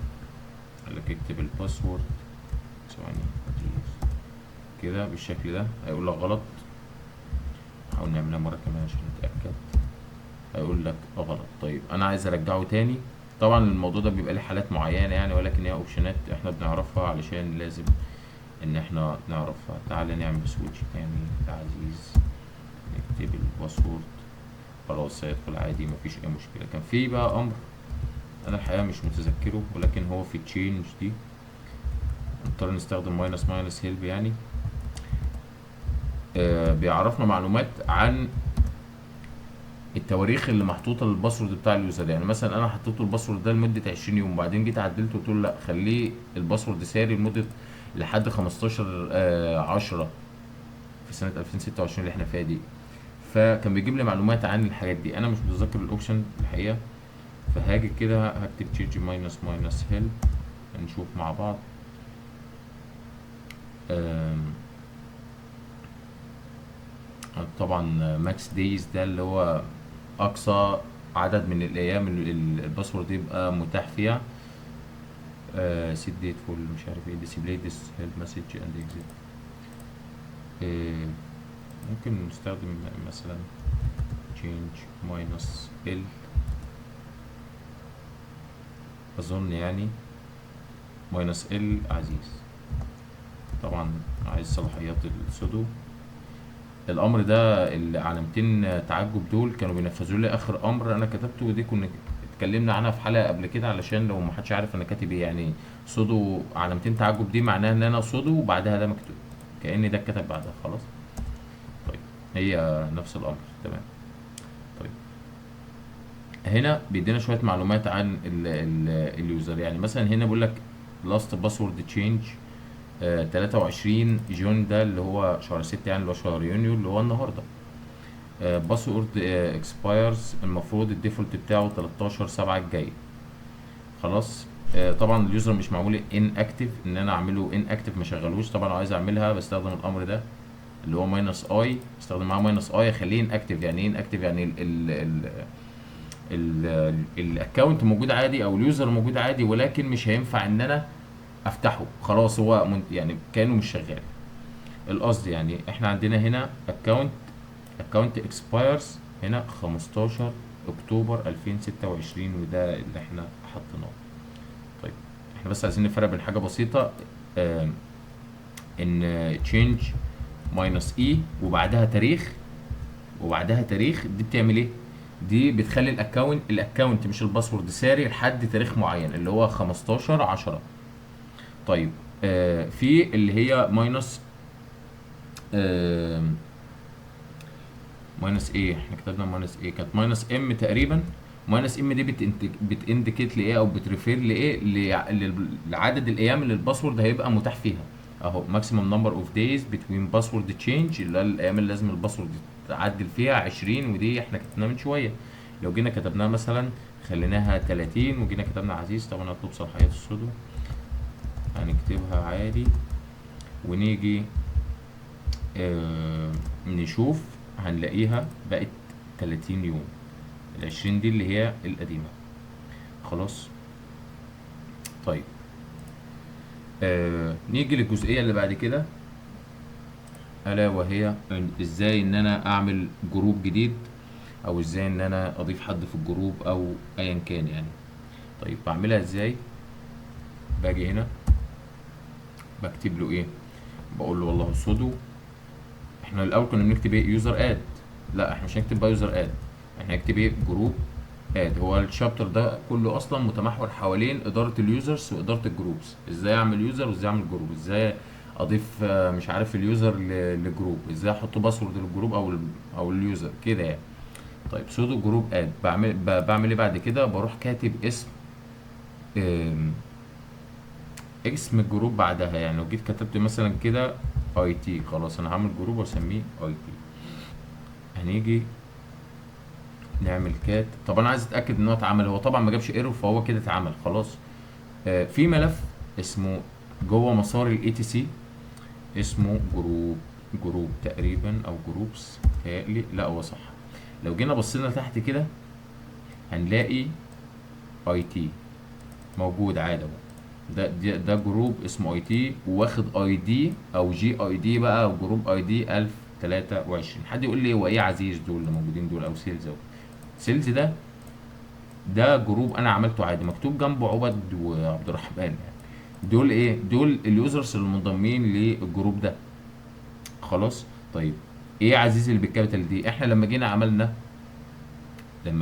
قال لك اكتب ال password ثواني عزيز كده بالشكل ده، هيقول لك غلط. نحاول نعملها مرة كمان عشان نتأكد، هيقول لك غلط. طيب انا عايز ارجعه تاني. طبعا الموضوع ده بيبقى ليه حالات معينة يعني، ولكن هي option ات احنا بنعرفها علشان لازم ان احنا نعرفها. تعالى نعمل switch تاني لعزيز، نكتب ال password، خلاص هيدخل عادي مفيش اي مشكلة. كان في بقى امر انا الحقيقة مش متذكره، ولكن هو في change دي نضطر نستخدم minus minus help يعني. بيعرفنا معلومات عن التواريخ اللي محطوطه لل password بتاع ال user. يعني مثلا انا حطيت ال password ده لمده 20 يوم، وبعدين جيت عدلته وقلت له لا خليه ال password ساري لمده لحد 15/10 في سنه 2026 اللي احنا فيها دي. فكان بيجيب لي معلومات عن الحاجات دي. انا مش متذكر ال option الحقيقه، فهاجي كده هكتب change minus minus help، نشوف مع بعض. طبعا max days ده اللي هو اقصى عدد من الايام اللي ال password يبقى متاح فيها. set date for مش عارف ايه، display this help message and exit. ممكن نستخدم مثلا change minus l اظن، يعني minus l عزيز. طبعا عايز صلاحيات ال sudo. الامر ده العلامتين تعجب دول كانوا بينفذوا لي اخر امر انا كتبته، ودي كنا اتكلمنا عنها في حلقه قبل كده علشان لو ما حدش عارف انا كاتب ايه. يعني sudo علامتين تعجب دي معناها ان انا sudo وبعدها ده مكتوب كأن ده اتكتب بعدها خلاص. طيب هي نفس الامر تمام. طيب هنا بيدينا شويه معلومات عن ال user. يعني مثلا هنا بيقول لك last password change 23 June، ده اللي هو شهر 6 يعني اللي هو شهر يونيو اللي هو النهارده. password expires المفروض ال default بتاعه 13/7 الجاي خلاص. طبعا ال user مش معمول inactive، ان انا اعمله inactive ما شغلوش. طبعا لو عايز اعملها بستخدم الامر ده اللي هو minus i، بستخدم معاه minus i اخليه inactive. يعني ايه inactive؟ يعني ال account موجود عادي او ال user موجود عادي، ولكن مش هينفع ان انا افتحه خلاص، هو يعني كانه مش شغال. القصد يعني احنا عندنا هنا account expires هنا 15 اكتوبر 2026، وده اللي احنا حطيناه. طيب احنا بس عايزين نفرق بين حاجه بسيطه، ان change minus e وبعدها تاريخ، وبعدها تاريخ دي بتعمل ايه؟ دي بتخلي ال account مش ال password ساري لحد تاريخ معين اللي هو 15/10. طيب في اللي هي minus، minus ايه؟ احنا كتبنا minus ايه؟ كانت minus m تقريبا. minus m دي بت indicate لايه او بت refer لايه؟ لعدد الايام اللي ال password هيبقى متاح فيها. اهو maximum number of days between password change، اللي هي الايام اللي لازم ال password يتعدل فيها 20، ودي احنا كتبناها من شويه. لو جينا كتبناها مثلا خليناها 30 وجينا كتبنا عزيز، طبعا هطلب صلاحيات ال sudo هنكتبها عادي، ونيجي نشوف هنلاقيها بقت 30 يوم. ال20 دي اللي هي القديمة خلاص. طيب نيجي للجزئية اللي بعد كده. الا وهي ازاي ان انا اعمل group جديد، او ازاي ان انا اضيف حد في ال group او ايا كان يعني. طيب بعملها ازاي؟ باجي هنا بكتب له ايه؟ بقول له والله sudo. احنا الاول كنا بنكتب ايه؟ user add. لا احنا مش هنكتب بقى user add، احنا هنكتب ايه؟ group add. هو ال chapter ده كله اصلا متمحور حوالين ادارة ال users واداره ال groups، ازاي اعمل user وازاي اعمل group، ازاي اضيف مش عارف ال user ل group، ازاي احط password لل group او ال user كده يعني. طيب sudo group add، بعمل ايه بعد كده؟ بروح كاتب اسم ال group بعدها. يعني لو جيت كتبت مثلا كده IT، خلاص انا هعمل group واسميه IT. هنيجي نعمل cat. طب انا عايز اتاكد ان هو اتعمل، هو طبعا ما جابش error فهو كده اتعمل خلاص. في ملف اسمه جوه مسار ال etc اسمه group تقريبا او groups تهيألي، لا هو صح. لو جينا بصينا تحت كده هنلاقي IT موجود عادي اهو. ده group اسمه IT وواخد ID او GID بقى، او group ID 1023. حد يقول لي هو ايه عزيز دول اللي موجودين دول او sales؟ اهو sales ده group انا عملته عادي، مكتوب جنبه عبد وعبد الرحمن يعني. دول ايه؟ دول ال users اللي منضمين لل group ده خلاص. طيب ايه عزيز اللي بال capital دي؟ احنا لما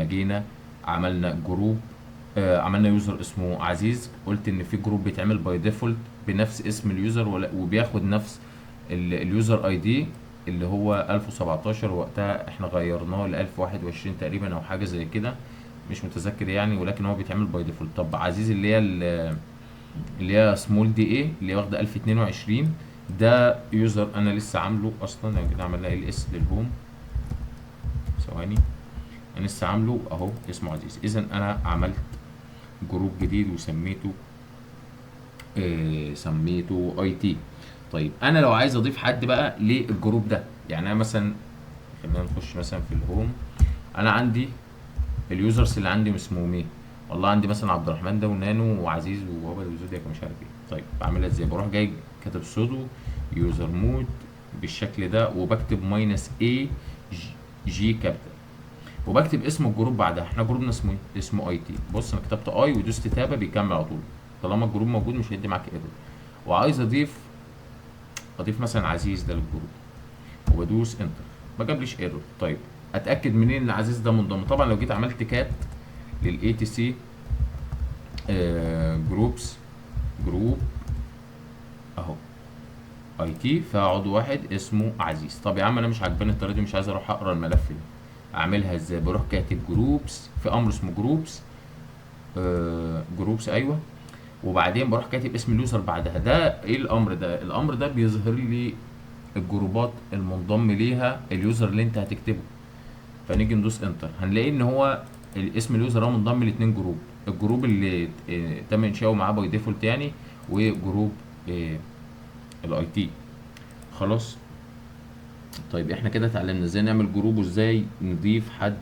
جينا عملنا group، عملنا user اسمه عزيز، قلت ان في group بيتعمل by default بنفس اسم ال user وبياخد نفس ال user ID اللي هو 1017، وقتها احنا غيرناه ل 1021 تقريبا او حاجة زي كده مش متذكر يعني، ولكن هو بيتعمل by default. طب عزيز اللي هي small دي ايه اللي واخده 1022، ده user انا لسه عامله اصلا. لو جينا عملنا ls لل home، ثواني، انا لسه عامله اهو اسمه عزيز. اذا انا عملت group جديد وسميته سميته IT. طيب انا لو عايز اضيف حد بقى لل group ده، يعني انا مثلا خلينا نخش مثلا في ال home، انا عندي ال users اللي عندي اسمهم ايه؟ والله عندي مثلا عبد الرحمن ده ونانو وعزيز وعبد وزودياك ومش عارف ايه. طيب بعملها ازاي؟ بروح جاي كاتب sudo usermod بالشكل ده، وبكتب minus A G capital، وبكتب اسم ال group بعدها. احنا group نا اسمه ايه؟ اسمه IT. بص انا كتبت I ودوست tab بيكمل على طول، طالما ال group موجود مش هيدي معاك error. وعايز اضيف مثلا عزيز ده لل group، وبدوس enter، ما جابليش error. طيب اتاكد منين ان عزيز ده منضم؟ طبعا لو جيت عملت cat لل etc groups group اهو IT، فعضو واحد اسمه عزيز. طب يا عم انا مش عاجباني الطريقة دي، مش عايز اروح اقرا الملف ده، اعملها ازاي؟ بروح كاتب groups، في امر اسمه groups، groups ايوه، وبعدين بروح كاتب اسم ال user بعدها. ده ايه الامر ده؟ الامر ده بيظهر لي ال group ات المنضم ليها ال user اللي انت هتكتبه. فنيجي ندوس enter، هنلاقي ان هو الاسم ال user هو منضم لاتنين group، ال group اللي تم انشاؤه معاه by default يعني، و group ال IT خلاص. طيب احنا كده اتعلمنا ازاي نعمل group وازاي نضيف حد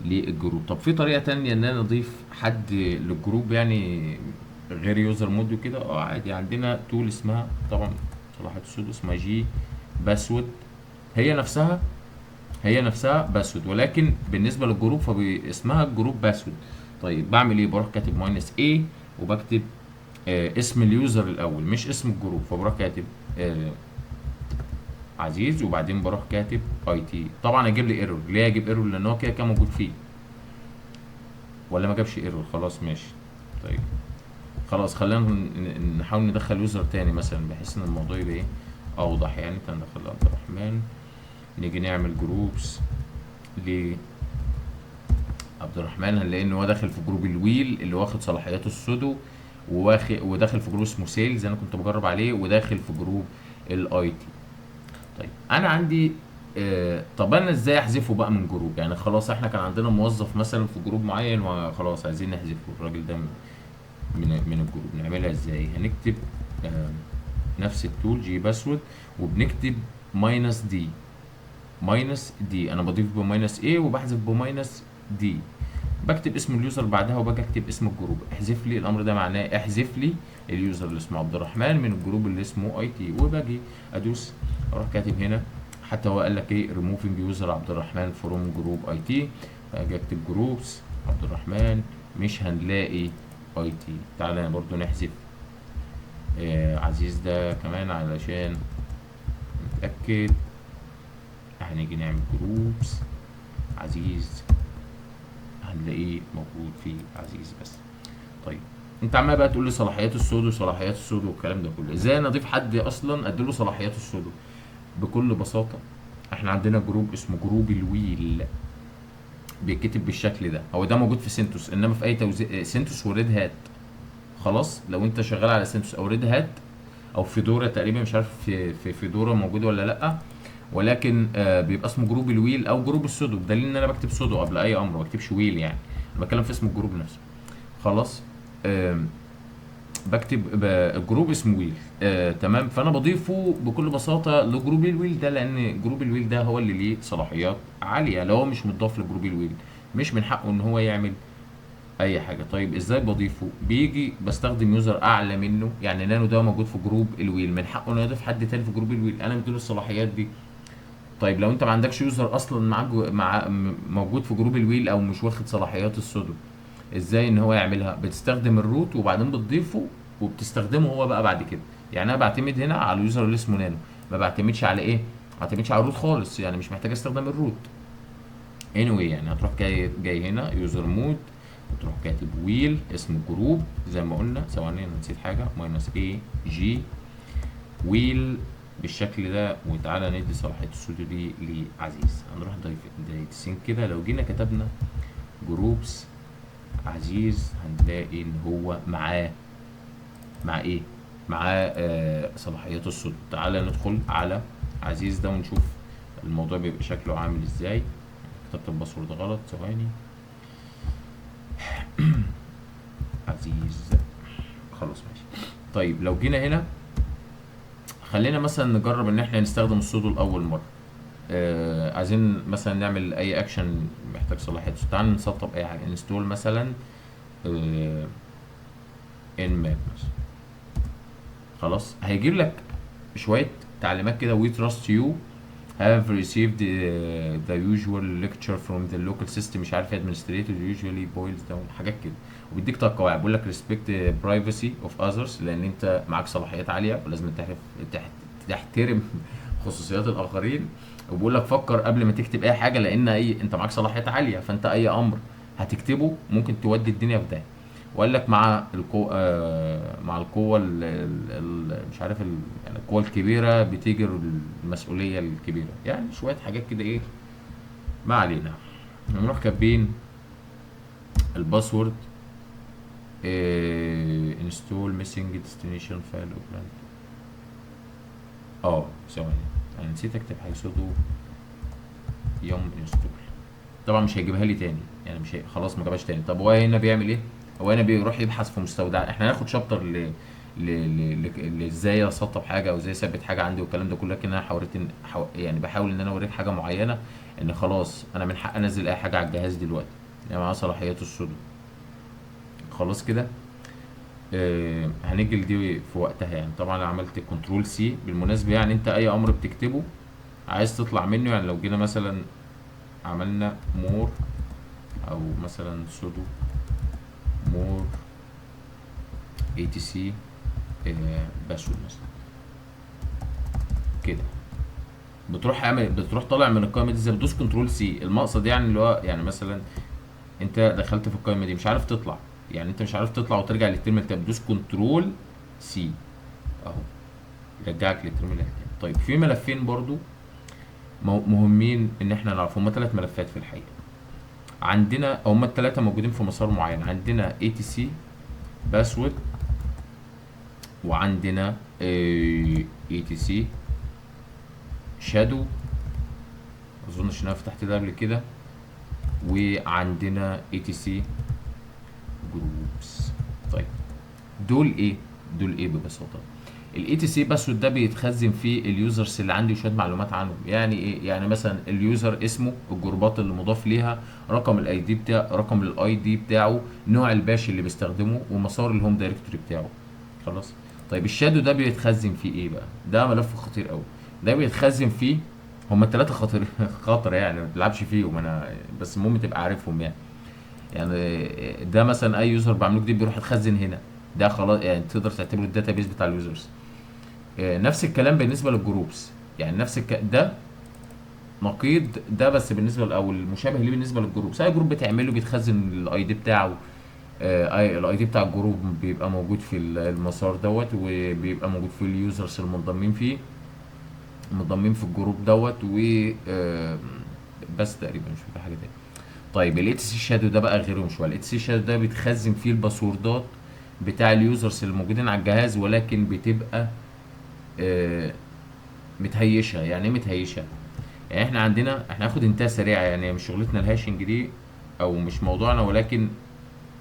لل group. طب في طريقه تانية ان انا اضيف حد لل group يعني غير usermod وكده؟ عادي، عندنا tool اسمها طبعا صلاحية ال sudo اسمها gpasswd، هي نفسها passwd، ولكن بالنسبة لل group فاسمها group passwd. طيب بعمل ايه؟ بروح كاتب minus A وبكتب اسم ال user الاول مش اسم ال group، فبروح كاتب عزيز، وبعدين بروح كاتب IT. طبعا هيجيب لي error. ليه هيجيب error؟ لان هو كده كان موجود فيه، ولا ما جابش error؟ خلاص ماشي. طيب خلاص خلينا نحاول ندخل user تاني مثلا بحيث ان الموضوع يبقى ايه اوضح يعني. تعال ندخل عبد الرحمن، نيجي نعمل groups ل عبد الرحمن، هنلاقي ان هو داخل في group ال wheel اللي واخد صلاحيات ال sudo، وداخل في group اسمه sales انا كنت بجرب عليه، وداخل في group ال IT. طيب انا عندي طب انا ازاي احذفه بقى من group؟ يعني خلاص احنا كان عندنا موظف مثلا في group معين وخلاص عايزين نحذفه الراجل ده من ال group، نعملها ازاي؟ هنكتب نفس ال tool gpasswd، وبنكتب minus d، minus d، انا بضيف ب minus A وبحذف ب minus d. بكتب اسم ال user بعدها وباجي اكتب اسم ال group. احذف لي الامر ده معناه احذف لي ال user اللي اسمه عبد الرحمن من ال group اللي اسمه IT، وباجي ادوس اروح كاتب هنا، حتى هو قال لك ايه؟ ريموفنج يوزر عبد الرحمن from group IT. اجي اكتب groups عبد الرحمن، مش هنلاقي IT. تعالى برضو نحذف عزيز ده كمان علشان نتأكد. هنيجي نعمل groups عزيز، هنلاقيه موجود في عزيز بس. طيب انت عمال بقى تقول لي صلاحيات ال sudo صلاحيات ال sudo والكلام ده كله، ازاي انا اضيف حد اصلا اديله صلاحيات ال sudo؟ بكل بساطة احنا عندنا group اسمه group ال wheel، بيتكتب بالشكل ده، هو ده موجود في CentOS، انما في اي توزيع CentOS و Red Hat. خلاص لو انت شغال على CentOS او Red Hat او Fedora تقريبا، مش عارف في Fedora موجود ولا لا، ولكن بيبقى اسمه group ال wheel او group ال sudo، بدليل ان انا بكتب sudo قبل اي امر، ما بكتبش wheel، يعني انا بتكلم في اسم ال group نفسه. خلاص بكتب ال group اسمه wheel، تمام. فانا بضيفه بكل بساطة ل group ال wheel ده، لان group ال wheel ده هو اللي ليه صلاحيات عالية. لو هو مش متضاف ل group ال wheel مش من حقه ان هو يعمل اي حاجة. طيب ازاي بضيفه؟ بيجي بستخدم user اعلى منه، يعني نانو ده موجود في group ال wheel، من حقه انه يضيف حد تاني في group ال wheel، انا مديله الصلاحيات دي. طيب لو انت ما عندكش user اصلا معاك مع موجود في group ال wheel او مش واخد صلاحيات ال sudo، ازاي ان هو يعملها؟ بتستخدم ال root وبعدين بتضيفه وبتستخدمه هو بقى بعد كده. يعني انا بعتمد هنا على ال user اللي اسمه نانو، ما بعتمدش على ايه؟ ما بعتمدش على ال root خالص، يعني مش محتاج استخدم ال root anyway. يعني هتروح جاي هنا usermod، وتروح كاتب wheel اسم group زي ما قلنا، ثواني انا نسيت حاجة، minus a g wheel بالشكل ده. وتعالى ندي صلاحية ال sudo دي لعزيز. هنروح دايتسين كده، لو جينا كتبنا groups عزيز هنلاقي ان هو معاه مع ايه؟ معاه صلاحيات ال sudo. تعالى ندخل على عزيز ده ونشوف الموضوع بيبقى شكله عامل ازاي. كتبت ال password غلط، ثواني. عزيز خلاص ماشي. طيب لو جينا هنا خلينا مثلا نجرب ان احنا نستخدم ال sudo لاول مرة. عايزين مثلا نعمل اي اكشن محتاج صلاحيات، تعال نسطب اي حاجة، install مثلا nmap مثلا. خلاص هيجيب لك شوية تعليمات كده، we trust you have received the usual lecture from the local system، مش عارف administrator usually boils down، حاجات كده. وبيديك طب قواعد، بيقول لك respect privacy of others، لان انت معاك صلاحيات عالية ولازم تحترم خصوصيات الاخرين. وبيقول لك فكر قبل ما تكتب اي حاجة، لان اي انت معاك صلاحيات عالية، فانت اي امر هتكتبه ممكن تودي الدنيا في داهية. وقال لك مع القوة، مع القوة مش عارف يعني القوة الكبيرة بتيجي المسؤولية الكبيرة، يعني شوية حاجات كده ايه. ما علينا، نروح كاتبين ال password install missing destination file open. ثواني انا نسيت اكتب حاجة، sudo yum install. طبعا مش هيجيبها لي تاني، يعني مش خلاص ما جابهاش تاني. طب هو هنا بيعمل ايه؟ هو هنا بيروح يبحث في مستودع. احنا هناخد chapter ازاي اسطب حاجة او ازاي اثبت حاجة عندي والكلام ده كله، لكن انا حاولت يعني بحاول ان انا اوريك حاجة معينة، ان خلاص انا من حق انزل اي حاجة على الجهاز دلوقتي، يعني معاه صلاحيات ال sudo. خلاص كده هنيجي لدي في وقتها. يعني طبعا انا عملت control C بالمناسبة، يعني انت اي امر بتكتبه عايز تطلع منه، يعني لو جينا مثلا عملنا more او مثلا sudo more etc password مثلا كده، بتروح طالع من القائمة دي زي بتدوس control C. المقصد يعني اللي هو يعني مثلا انت دخلت في القائمة دي مش عارف تطلع، يعني انت مش عارف تطلع وترجع لل terminal، بتدوس control C اهو يرجعك لل terminal تاني. طيب في ملفين برضو مهمين ان احنا نعرفهم، هما 3 ملفات في الحقيقة عندنا، هما التلاتة موجودين في مسار معين. عندنا etc password، وعندنا etc shadow، اظنش ان انا فتحت ده قبل كده، وعندنا etc groups. طيب دول ايه؟ دول ايه ببساطة؟ ال etc passwd ده بيتخزن فيه ال users اللي عندي وشوية معلومات عنهم. يعني ايه؟ يعني مثلا ال user اسمه، الجروبات اللي مضاف ليها، رقم ال ID بتاع، رقم ال ID بتاعه، نوع ال bash اللي بيستخدمه، ومسار ال home directory بتاعه. خلاص. طيب ال shadow ده بيتخزن فيه ايه بقى؟ ده ملف خطير قوي. ده بيتخزن فيه، هما الثلاثة خطر خطر يعني، ما تلعبش فيهم انا، بس المهم تبقى عارفهم يعني. يعني ده مثلا اي user بعمله جديد بيروح يتخزن هنا، ده خلاص يعني تقدر تعتبره ال database بتاع ال users. نفس الكلام بالنسبة لل groups، يعني نفس ده نقيض ده، بس بالنسبة او المشابه ليه بالنسبة لل groups. اي group بتعمله بيتخزن ال ID بتاعه، ال ID بتاع ال group بيبقى موجود في المسار دوت، وبيبقى موجود في ال users المنضمين فيه، منضمين في ال group دوت، و بس تقريبا مش فاكر حاجة تاني. طيب ال etc shadow ده بقى غيرهم شوية. ال etc shadow ده بيتخزن فيه الباسوردات بتاع ال users اللي موجودين على الجهاز، ولكن بتبقى متهيشه. يعني ايه متهيشه؟ يعني احنا عندنا، احنا هناخد انتهى سريعة، يعني مش شغلتنا ال hashing دي او مش موضوعنا، ولكن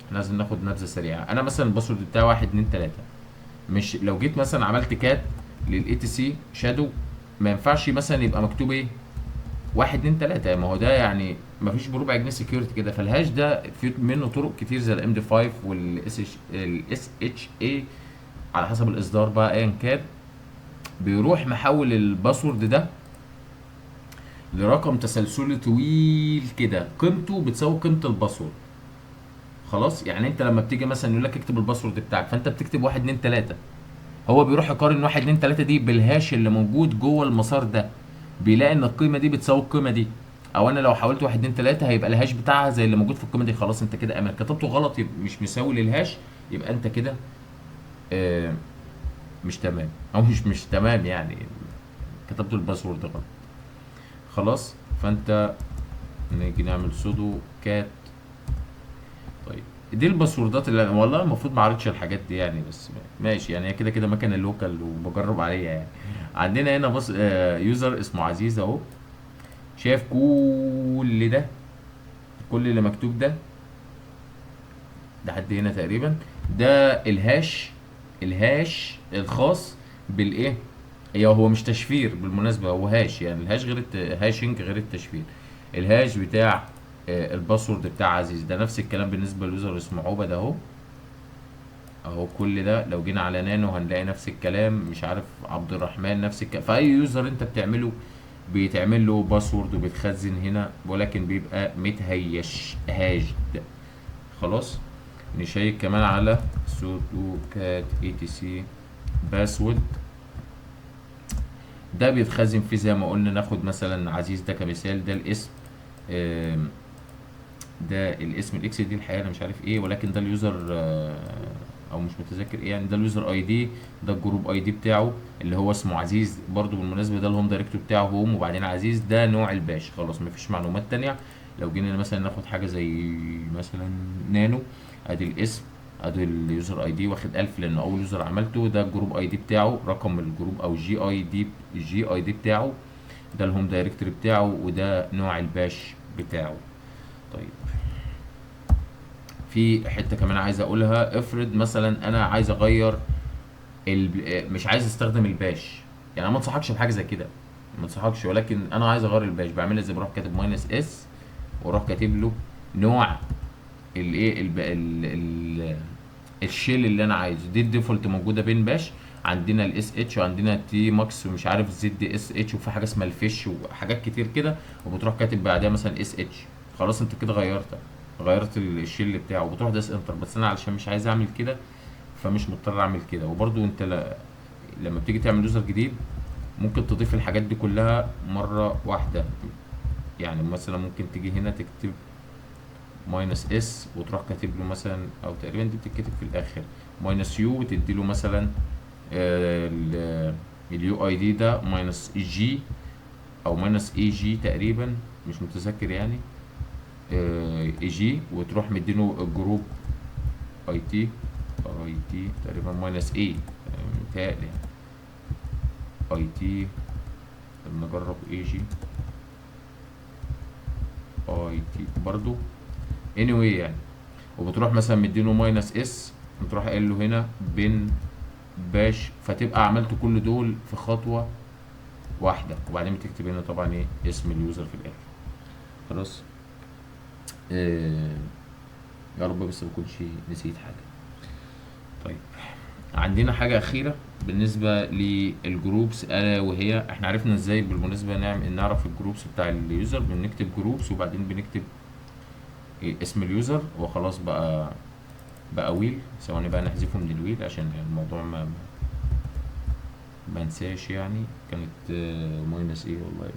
احنا لازم ناخد نبذه سريعة. انا مثلا ال password بتاعي 1 2 3، مش لو جيت مثلا عملت cat لل etc shadow ما ينفعش مثلا يبقى مكتوب ايه 1 2 3، ما هو ده يعني ما فيش بربع جنيه security كده. فال hash ده في منه طرق كتير زي ال MD 5 وال SHA على حسب الاصدار بقى ايا كان، بيروح محول ال password ده لرقم تسلسلي طويل كده قيمته بتساوي قيمة ال password. خلاص، يعني انت لما بتيجي مثلا يقول لك اكتب ال password بتاعك، فانت بتكتب 1 2 3، هو بيروح يقارن 1 2 3 دي بال hash اللي موجود جوه المسار ده، بيلاقي ان القيمة دي بتساوي القيمة دي، او انا لو حاولت 1 2 3 هيبقى ال hash بتاعها زي اللي موجود في القيمة دي. خلاص انت كده امان. كتبته غلط يبقى مش مساوي لل hash، يبقى انت كده مش تمام، او مش تمام يعني كتبت ال password غلط. خلاص، فانت نيجي نعمل sudo cat. طيب دي الباسوردات اللي أنا والله المفروض ما اعرضش الحاجات دي يعني، بس ماشي يعني، هي كده كده مكنه local وبجرب عليها يعني. عندنا هنا بص، user اسمه عزيز اهو، شايف كل ده، كل اللي مكتوب ده لحد هنا تقريبا، ده ال hash، ال hash الخاص بالايه، هي هو مش تشفير بالمناسبة، هو hash يعني، ال hash غير hashing غير التشفير. ال hash بتاع ال password بتاع عزيز ده. نفس الكلام بالنسبة لل user اسمه عبد اهو، اهو كل ده لو جينا على نانو هنلاقي نفس الكلام، مش عارف عبد الرحمن نفس الكلام. فاي user انت بتعمله بيتعمل له password وبيتخزن هنا، ولكن بيبقى متهيش hashed. خلاص، نشيك كمان على sudo cat etc passwd، ده بيتخزن فيه زي ما قلنا. ناخد مثلا عزيز ده كمثال، ده الاسم، ده الاسم ال X دي الحقيقة انا مش عارف ايه، ولكن ده ال user، او مش متذكر ايه يعني. ده ال user ID، ده ال group ID بتاعه اللي هو اسمه عزيز برضو بالمناسبة، ده ال home directory بتاعه home، وبعدين عزيز ده نوع ال bash. خلاص مفيش معلومات تانية. لو جينا مثلا ناخد حاجة زي مثلا نانو، ادي الاسم، ادي ال user ID واخد 1000 لانه اول user عملته، ده ال group ID بتاعه، رقم ال group او GID، GID بتاعه، ده ال home directory بتاعه، وده نوع ال bash بتاعه. طيب في حتة كمان عايز اقولها، افرض مثلا انا عايز اغير مش عايز استخدم ال bash، يعني انا ما انصحكش بحاجة زي كده، ما انصحكش، ولكن انا عايز اغير ال bash. بعملها ازاي؟ بروح كاتب minus s واروح كاتب له نوع الايه، ال shell اللي انا عايزه. دي ال default موجودة bin bash، عندنا ال sh وعندنا tmux ومش عارف zsh، وفي حاجة اسمها ال fish وحاجات كتير كده، وبتروح كاتب بعدها مثلا sh. خلاص انت كده غيرت ال shell بتاعه، وبتروح داس enter. بس انا علشان مش عايز اعمل كده فمش مضطر اعمل كده. وبرده انت لما بتيجي تعمل user جديد ممكن تضيف الحاجات دي كلها مرة واحدة، يعني مثلا ممكن تيجي هنا تكتب minus s وتروح كاتب له مثلا، او تقريبا دي بتتكتب في الاخر minus u، وتدي له مثلا، ال UID ده minus g او minus a g تقريبا، مش متذكر يعني، a g، وتروح مديله ال group IT، IT تقريبا minus a، متهيألي IT. طب نجرب a g IT برضو anyway يعني، وبتروح مثلا مديله minus s، وتروح قايل له هنا bin bash، فتبقى عملت كل دول في خطوة واحدة. وبعدين بتكتب هنا طبعا ايه اسم ال user في الاخر. خلاص. يا رب بس ما اكونش نسيت حاجة. طيب عندنا حاجة اخيرة بالنسبة لل groups، الا وهي احنا عرفنا ازاي بالمناسبة نعرف ال groups بتاع ال user. بنكتب groups وبعدين بنكتب اسم ال user وخلاص، بقى wheel. ثواني بقى نحذفه من ال wheel عشان الموضوع ما انساش يعني. كانت minus ايه والله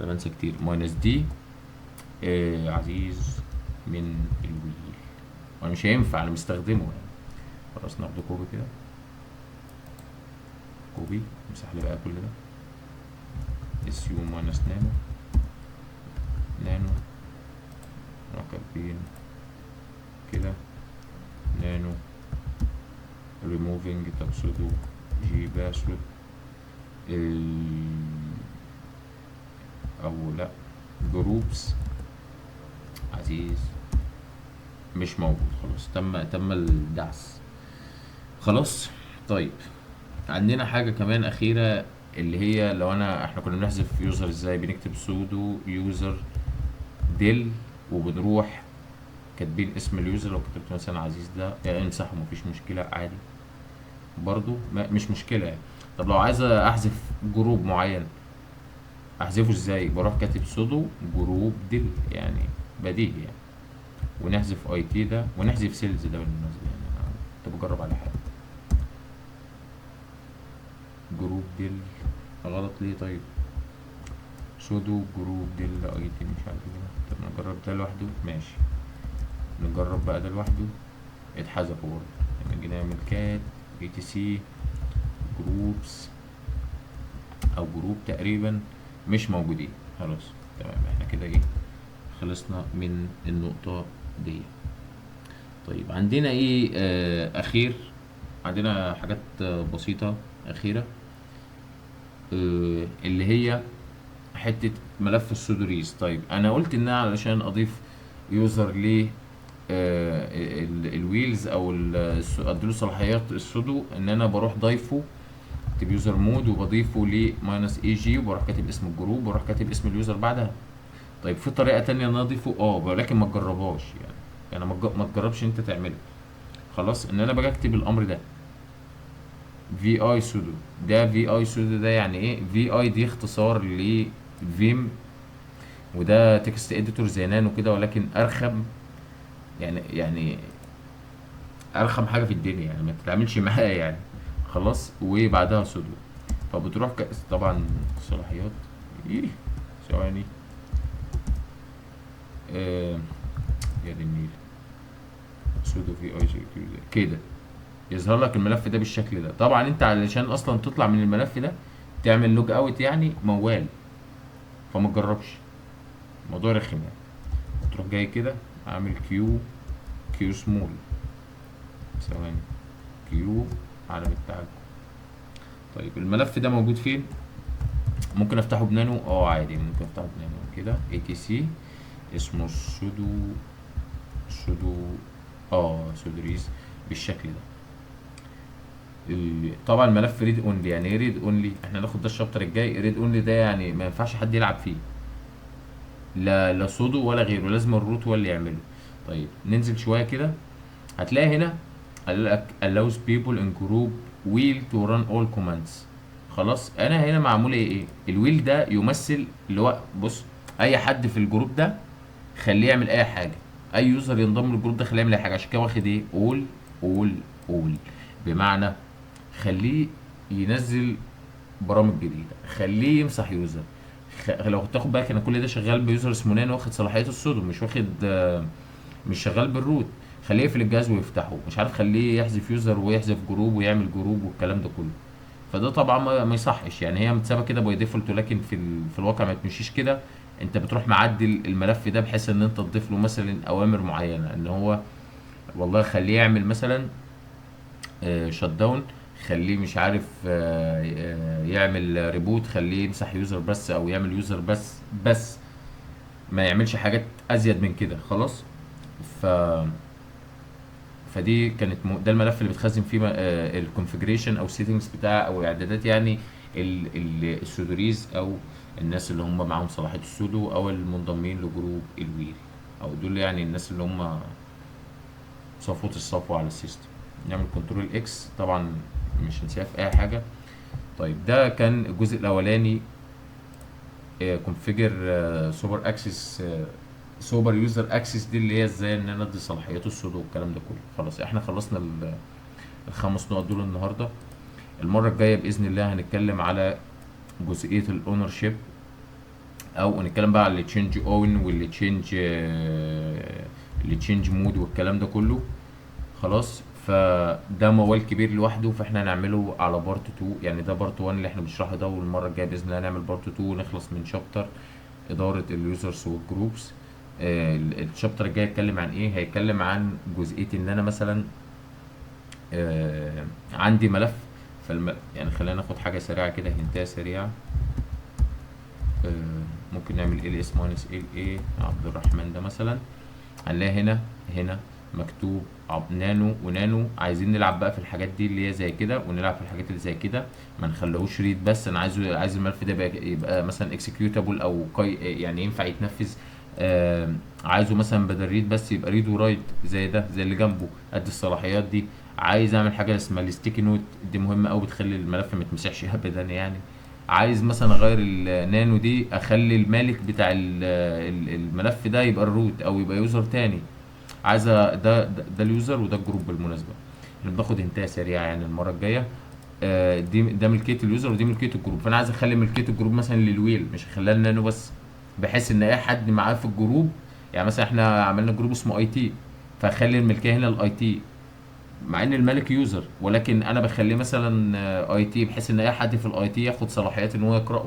انا بنسى كتير، minus d عزيز من ال wheel، وانا مش هينفع انا مستخدمة يعني. خلاص ناخده copy كده، copy، امسح لي بقى كل ده، su minus nano nano راكبين كده نانو ريموفينج. طب sudo gpasswd او لا groups عزيز مش موجود. خلاص تم الدعس خلاص. طيب عندنا حاجة كمان أخيرة اللي هي لو احنا كنا بنحذف user ازاي؟ بنكتب sudo userdel وبنروح كاتبين اسم ال user. لو كتبت مثلا عزيز ده يعني امسحه مفيش مشكلة عادي برضو، مش مشكلة يعني. طب لو عايز احذف group معين احذفه ازاي؟ بروح كاتب sudo groupdel يعني بديهي يعني، ونحذف IT ده ونحذف sales ده بالمناسبة يعني، انا كنت بجرب على حاجة. groupdel غلط ليه طيب؟ sudo groupdel IT مش عارف ايه. طب نجرب ده لوحده، ماشي نجرب بقى ده لوحده، اتحذفوا برضه. نيجي نعمل cat etc groups او group تقريبا مش موجودين. خلاص تمام، احنا كده ايه خلصنا من النقطة دي. طيب عندنا ايه اخير؟ عندنا حاجات بسيطة اخيرة، اللي هي حتة ملف ال sudoers. طيب انا قلت ان انا علشان اضيف user ل ال wheels او اديله صلاحيات ال sudo، ان انا بروح ضايفه اكتب usermod وبضيفه ل minus a g، وبروح كاتب اسم ال group وبروح كاتب اسم ال user بعدها. طيب في طريقه تانية ان انا اضيفه، ولكن ما تجربهاش يعني، يعني ما تجربش انت تعملها. خلاص ان انا باجي اكتب الامر ده vi sudo. ده vi sudo ده يعني ايه؟ vi دي اختصار ل vim، وده text editor زي نانو كده، ولكن ارخم يعني ارخم حاجة في الدنيا يعني، ما تتعاملش معاه يعني. خلاص وبعدها sudo، فبتروح طبعا صلاحيات ايه ثواني، يا دي النيل، sudo vi كده يظهر لك الملف ده بالشكل ده. طبعا انت علشان اصلا تطلع من الملف ده تعمل log out يعني موال، فما تجربش، الموضوع رخم يعني. تروح جاي كده عامل q q small ثواني q علامة التعجب. طيب الملف ده موجود فين؟ ممكن افتحه بنانو، عادي ممكن افتحه بنانو كده. etc اسمه sudo sudoers بالشكل ده. طبعا الملف read only. يعني ايه read only؟ احنا هناخد ده ال chapter الجاي. read only ده يعني ما ينفعش حد يلعب فيه، لا sudo ولا غيره، لازم ال root هو اللي يعمله. طيب ننزل شوية كده، هتلاقي هنا قال لك allows people in group wheel to run all commands. خلاص انا هنا معمول ايه؟ ايه ال wheel ده؟ يمثل اللي هو بص اي حد في ال group ده خليه يعمل اي حاجة، اي user ينضم لل group ده خليه يعمل اي حاجة. عشان كده واخد ايه؟ all all all، بمعنى خليه ينزل برامج جديدة، خليه يمسح user. لو تاخد بالك ان كل ده شغال ب user اسمه نانو، واخد صلاحيات ال sudo، مش واخد، مش شغال بال root. خليه يقفل الجهاز ويفتحه، مش عارف، خليه يحذف user ويحذف group ويعمل group والكلام ده كله. فده طبعا ما يصحش يعني، هي متسابه كده by default، ولكن في الواقع ما تمشيش كده. انت بتروح معدل الملف ده بحيث ان انت تضيف له مثلا اوامر معينة، ان هو والله خليه يعمل مثلا، shut down، خليه مش عارف، يعمل reboot، خليه يمسح user بس او يعمل user بس ما يعملش حاجات ازيد من كده. خلاص. فدي كانت ده الملف اللي بتخزن فيه ال configuration او ال settings بتاع او اعدادات يعني ال sudoers او الناس اللي هم معاهم صلاحية ال sudo او المنضمين ل group ال wheel، او دول يعني الناس اللي هم صفوة الصفوة على ال system. نعمل control X، طبعا مش هنسيها في اي حاجة. طيب ده كان الجزء الاولاني، configure super access، super user access، دي اللي هي ازاي ان انا ادي صلاحيات ال sudo والكلام ده كله. خلاص احنا خلصنا الخمس نقط دول النهارده. المرة الجاية باذن الله هنتكلم على جزئية ال ownership، او نتكلم بقى على ال change own وال change، ال change mode والكلام ده كله. خلاص فده موال كبير لوحده، فاحنا هنعمله على part 2، يعني ده part 1 اللي احنا بنشرحه ده، والمرة الجاية باذن الله هنعمل part 2 ونخلص من chapter ادارة ال users وال groups. ال chapter الجاي هيتكلم عن ايه؟ هيتكلم عن جزئية ان انا مثلا عندي ملف، يعني خلينا ناخد حاجة سريعة كده، hint ايه سريعة. ممكن نعمل ls minus la عبد الرحمن ده مثلا، هنلاقي هنا مكتوب nano و nano. عايزين نلعب بقى في الحاجات دي اللي هي زي كده، ونلعب في الحاجات اللي زي كده، ما نخليهوش read بس، انا عايز الملف ده يبقى مثلا executable او كاي، يعني ينفع يتنفذ. عايزه مثلا بدل read بس يبقى read و write زي ده، زي اللي جنبه، قد الصلاحيات دي. عايز اعمل حاجة اسمها ال sticky note، دي مهمة قوي، بتخلي الملف ما يتمسحش ابدا يعني. عايز مثلا اغير النانو دي، اخلي المالك بتاع الملف ده يبقى ال root او يبقى user تاني. عايز ده ال user وده ال group بالمناسبة. احنا بناخد hint ايه سريعة يعني المرة الجاية. ده ملكية ال user ودي ملكية ال group، فانا عايز اخلي ملكية ال group مثلا لل wheel، مش هخليها لنانو بس، بحيث ان اي حد معاه في ال group، يعني مثلا احنا عملنا group اسمه IT، فاخلي الملكية هنا لل IT، مع ان المالك user، ولكن انا بخليه مثلا IT، بحيث ان اي حد في ال IT ياخد صلاحيات ان هو يقراه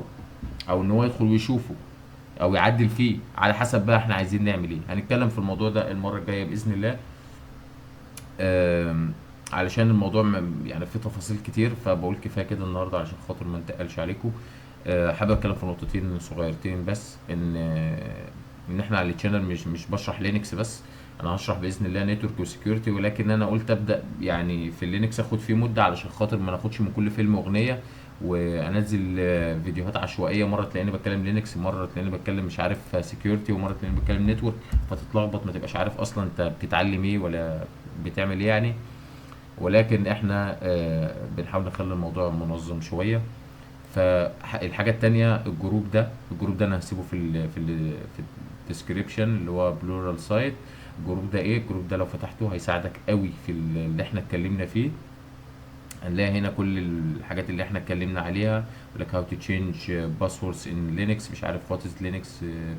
او ان هو يدخل ويشوفه او يعدل فيه، على حسب بقى احنا عايزين نعمل ايه. هنتكلم في الموضوع ده المرة الجاية باذن الله، علشان الموضوع يعني فيه تفاصيل كتير، فبقول كفاية كده النهارده علشان خاطر ما نتقلش عليكم. حابب اتكلم في نقطتين صغيرتين بس، ان احنا على ال channel مش بشرح Linux بس، انا هشرح باذن الله network و security، ولكن انا قلت ابدا يعني في ال Linux اخد فيه مده علشان خاطر ما ناخدش من كل فيلم اغنية، وانزل فيديوهات عشوائية، مرة تلاقيني بتكلم Linux، مرة تلاقيني بتكلم مش عارف security، ومرة تلاقيني بتكلم network، فتتلخبط ما تبقاش عارف اصلا انت بتتعلم ايه ولا بتعمل ايه يعني. ولكن احنا بنحاول نخلي الموضوع منظم شوية. فالحاجه التانية ال group ده، ال group ده انا هسيبه في ال description اللي هو Pluralsight. ال group ده ايه؟ ال group ده لو فتحته هيساعدك قوي في اللي احنا اتكلمنا فيه. هنلاقي هنا كل الحاجات اللي احنا اتكلمنا عليها، يقول لك how to change passwords in Linux، مش عارف what is Linux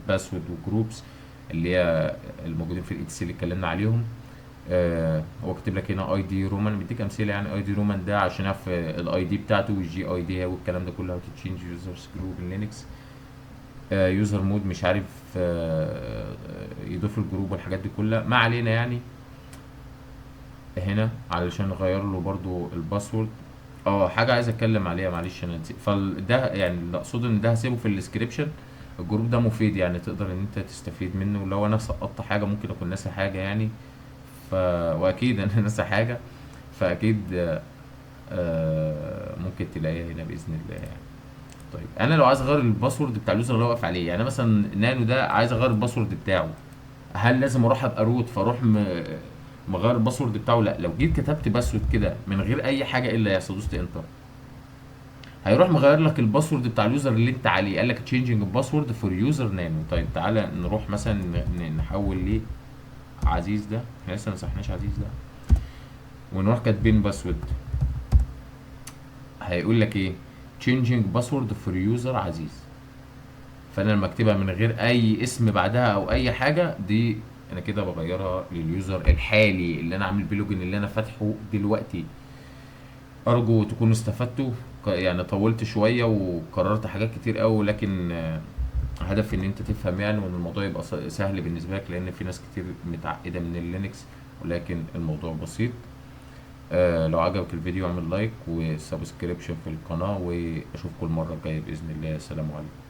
password و groups اللي هي الموجودين في ال etc اللي اتكلمنا عليهم. هو كاتب لك هنا ID roman، بيديك امثلة يعني ID roman ده عشان يعرف ال ID بتاعته وال GID والكلام ده كله. how to change users group in Linux، usermod مش عارف، يضيف ال group والحاجات دي كلها، ما علينا يعني. هنا علشان نغير له برضو ال password. حاجة عايز اتكلم عليها معلش انا نسيت، فده يعني اللي اقصده ان ده هسيبه في ال description. ال group ده مفيد يعني، تقدر ان انت تستفيد منه. لو انا سقطت حاجة ممكن اكون ناسي حاجة يعني، واكيد انا ناسي حاجة، فاكيد، ممكن تلاقيها هنا باذن الله يعني. طيب انا لو عايز اغير ال password بتاع ال user اللي هو واقف عليه، يعني مثلا نانو ده عايز اغير ال password بتاعه، هل لازم اروح ابقى root فاروح مغير ال password بتاعه؟ لا، لو جيت كتبت password كده من غير اي حاجة ايه اللي هيحصل؟ دوست enter، هيروح مغير لك ال password بتاع ال user اللي انت عليه، قال لك changing password for user nano. طيب تعالى نروح مثلا نحول ليه عزيز ده، احنا لسه ما مسحناش عزيز ده، ونروح كاتبين password، هيقول لك ايه؟ changing password for user عزيز. فانا لما اكتبها من غير اي اسم بعدها او اي حاجة، دي انا كده بغيرها لل user الحالي اللي انا عامل بيه login اللي انا فاتحة دلوقتي. ارجو تكونوا استفدتوا، طولت شوية وكررت حاجات كتير قوي، لكن هدفي ان انت تفهم يعني، وان الموضوع يبقى سهل بالنسبة لك، لان في ناس كتير متعقده من ال Linux، ولكن الموضوع بسيط. لو عجبك الفيديو اعمل like و subscription في القناة، واشوفكم المرة الجاية باذن الله. السلام عليكم.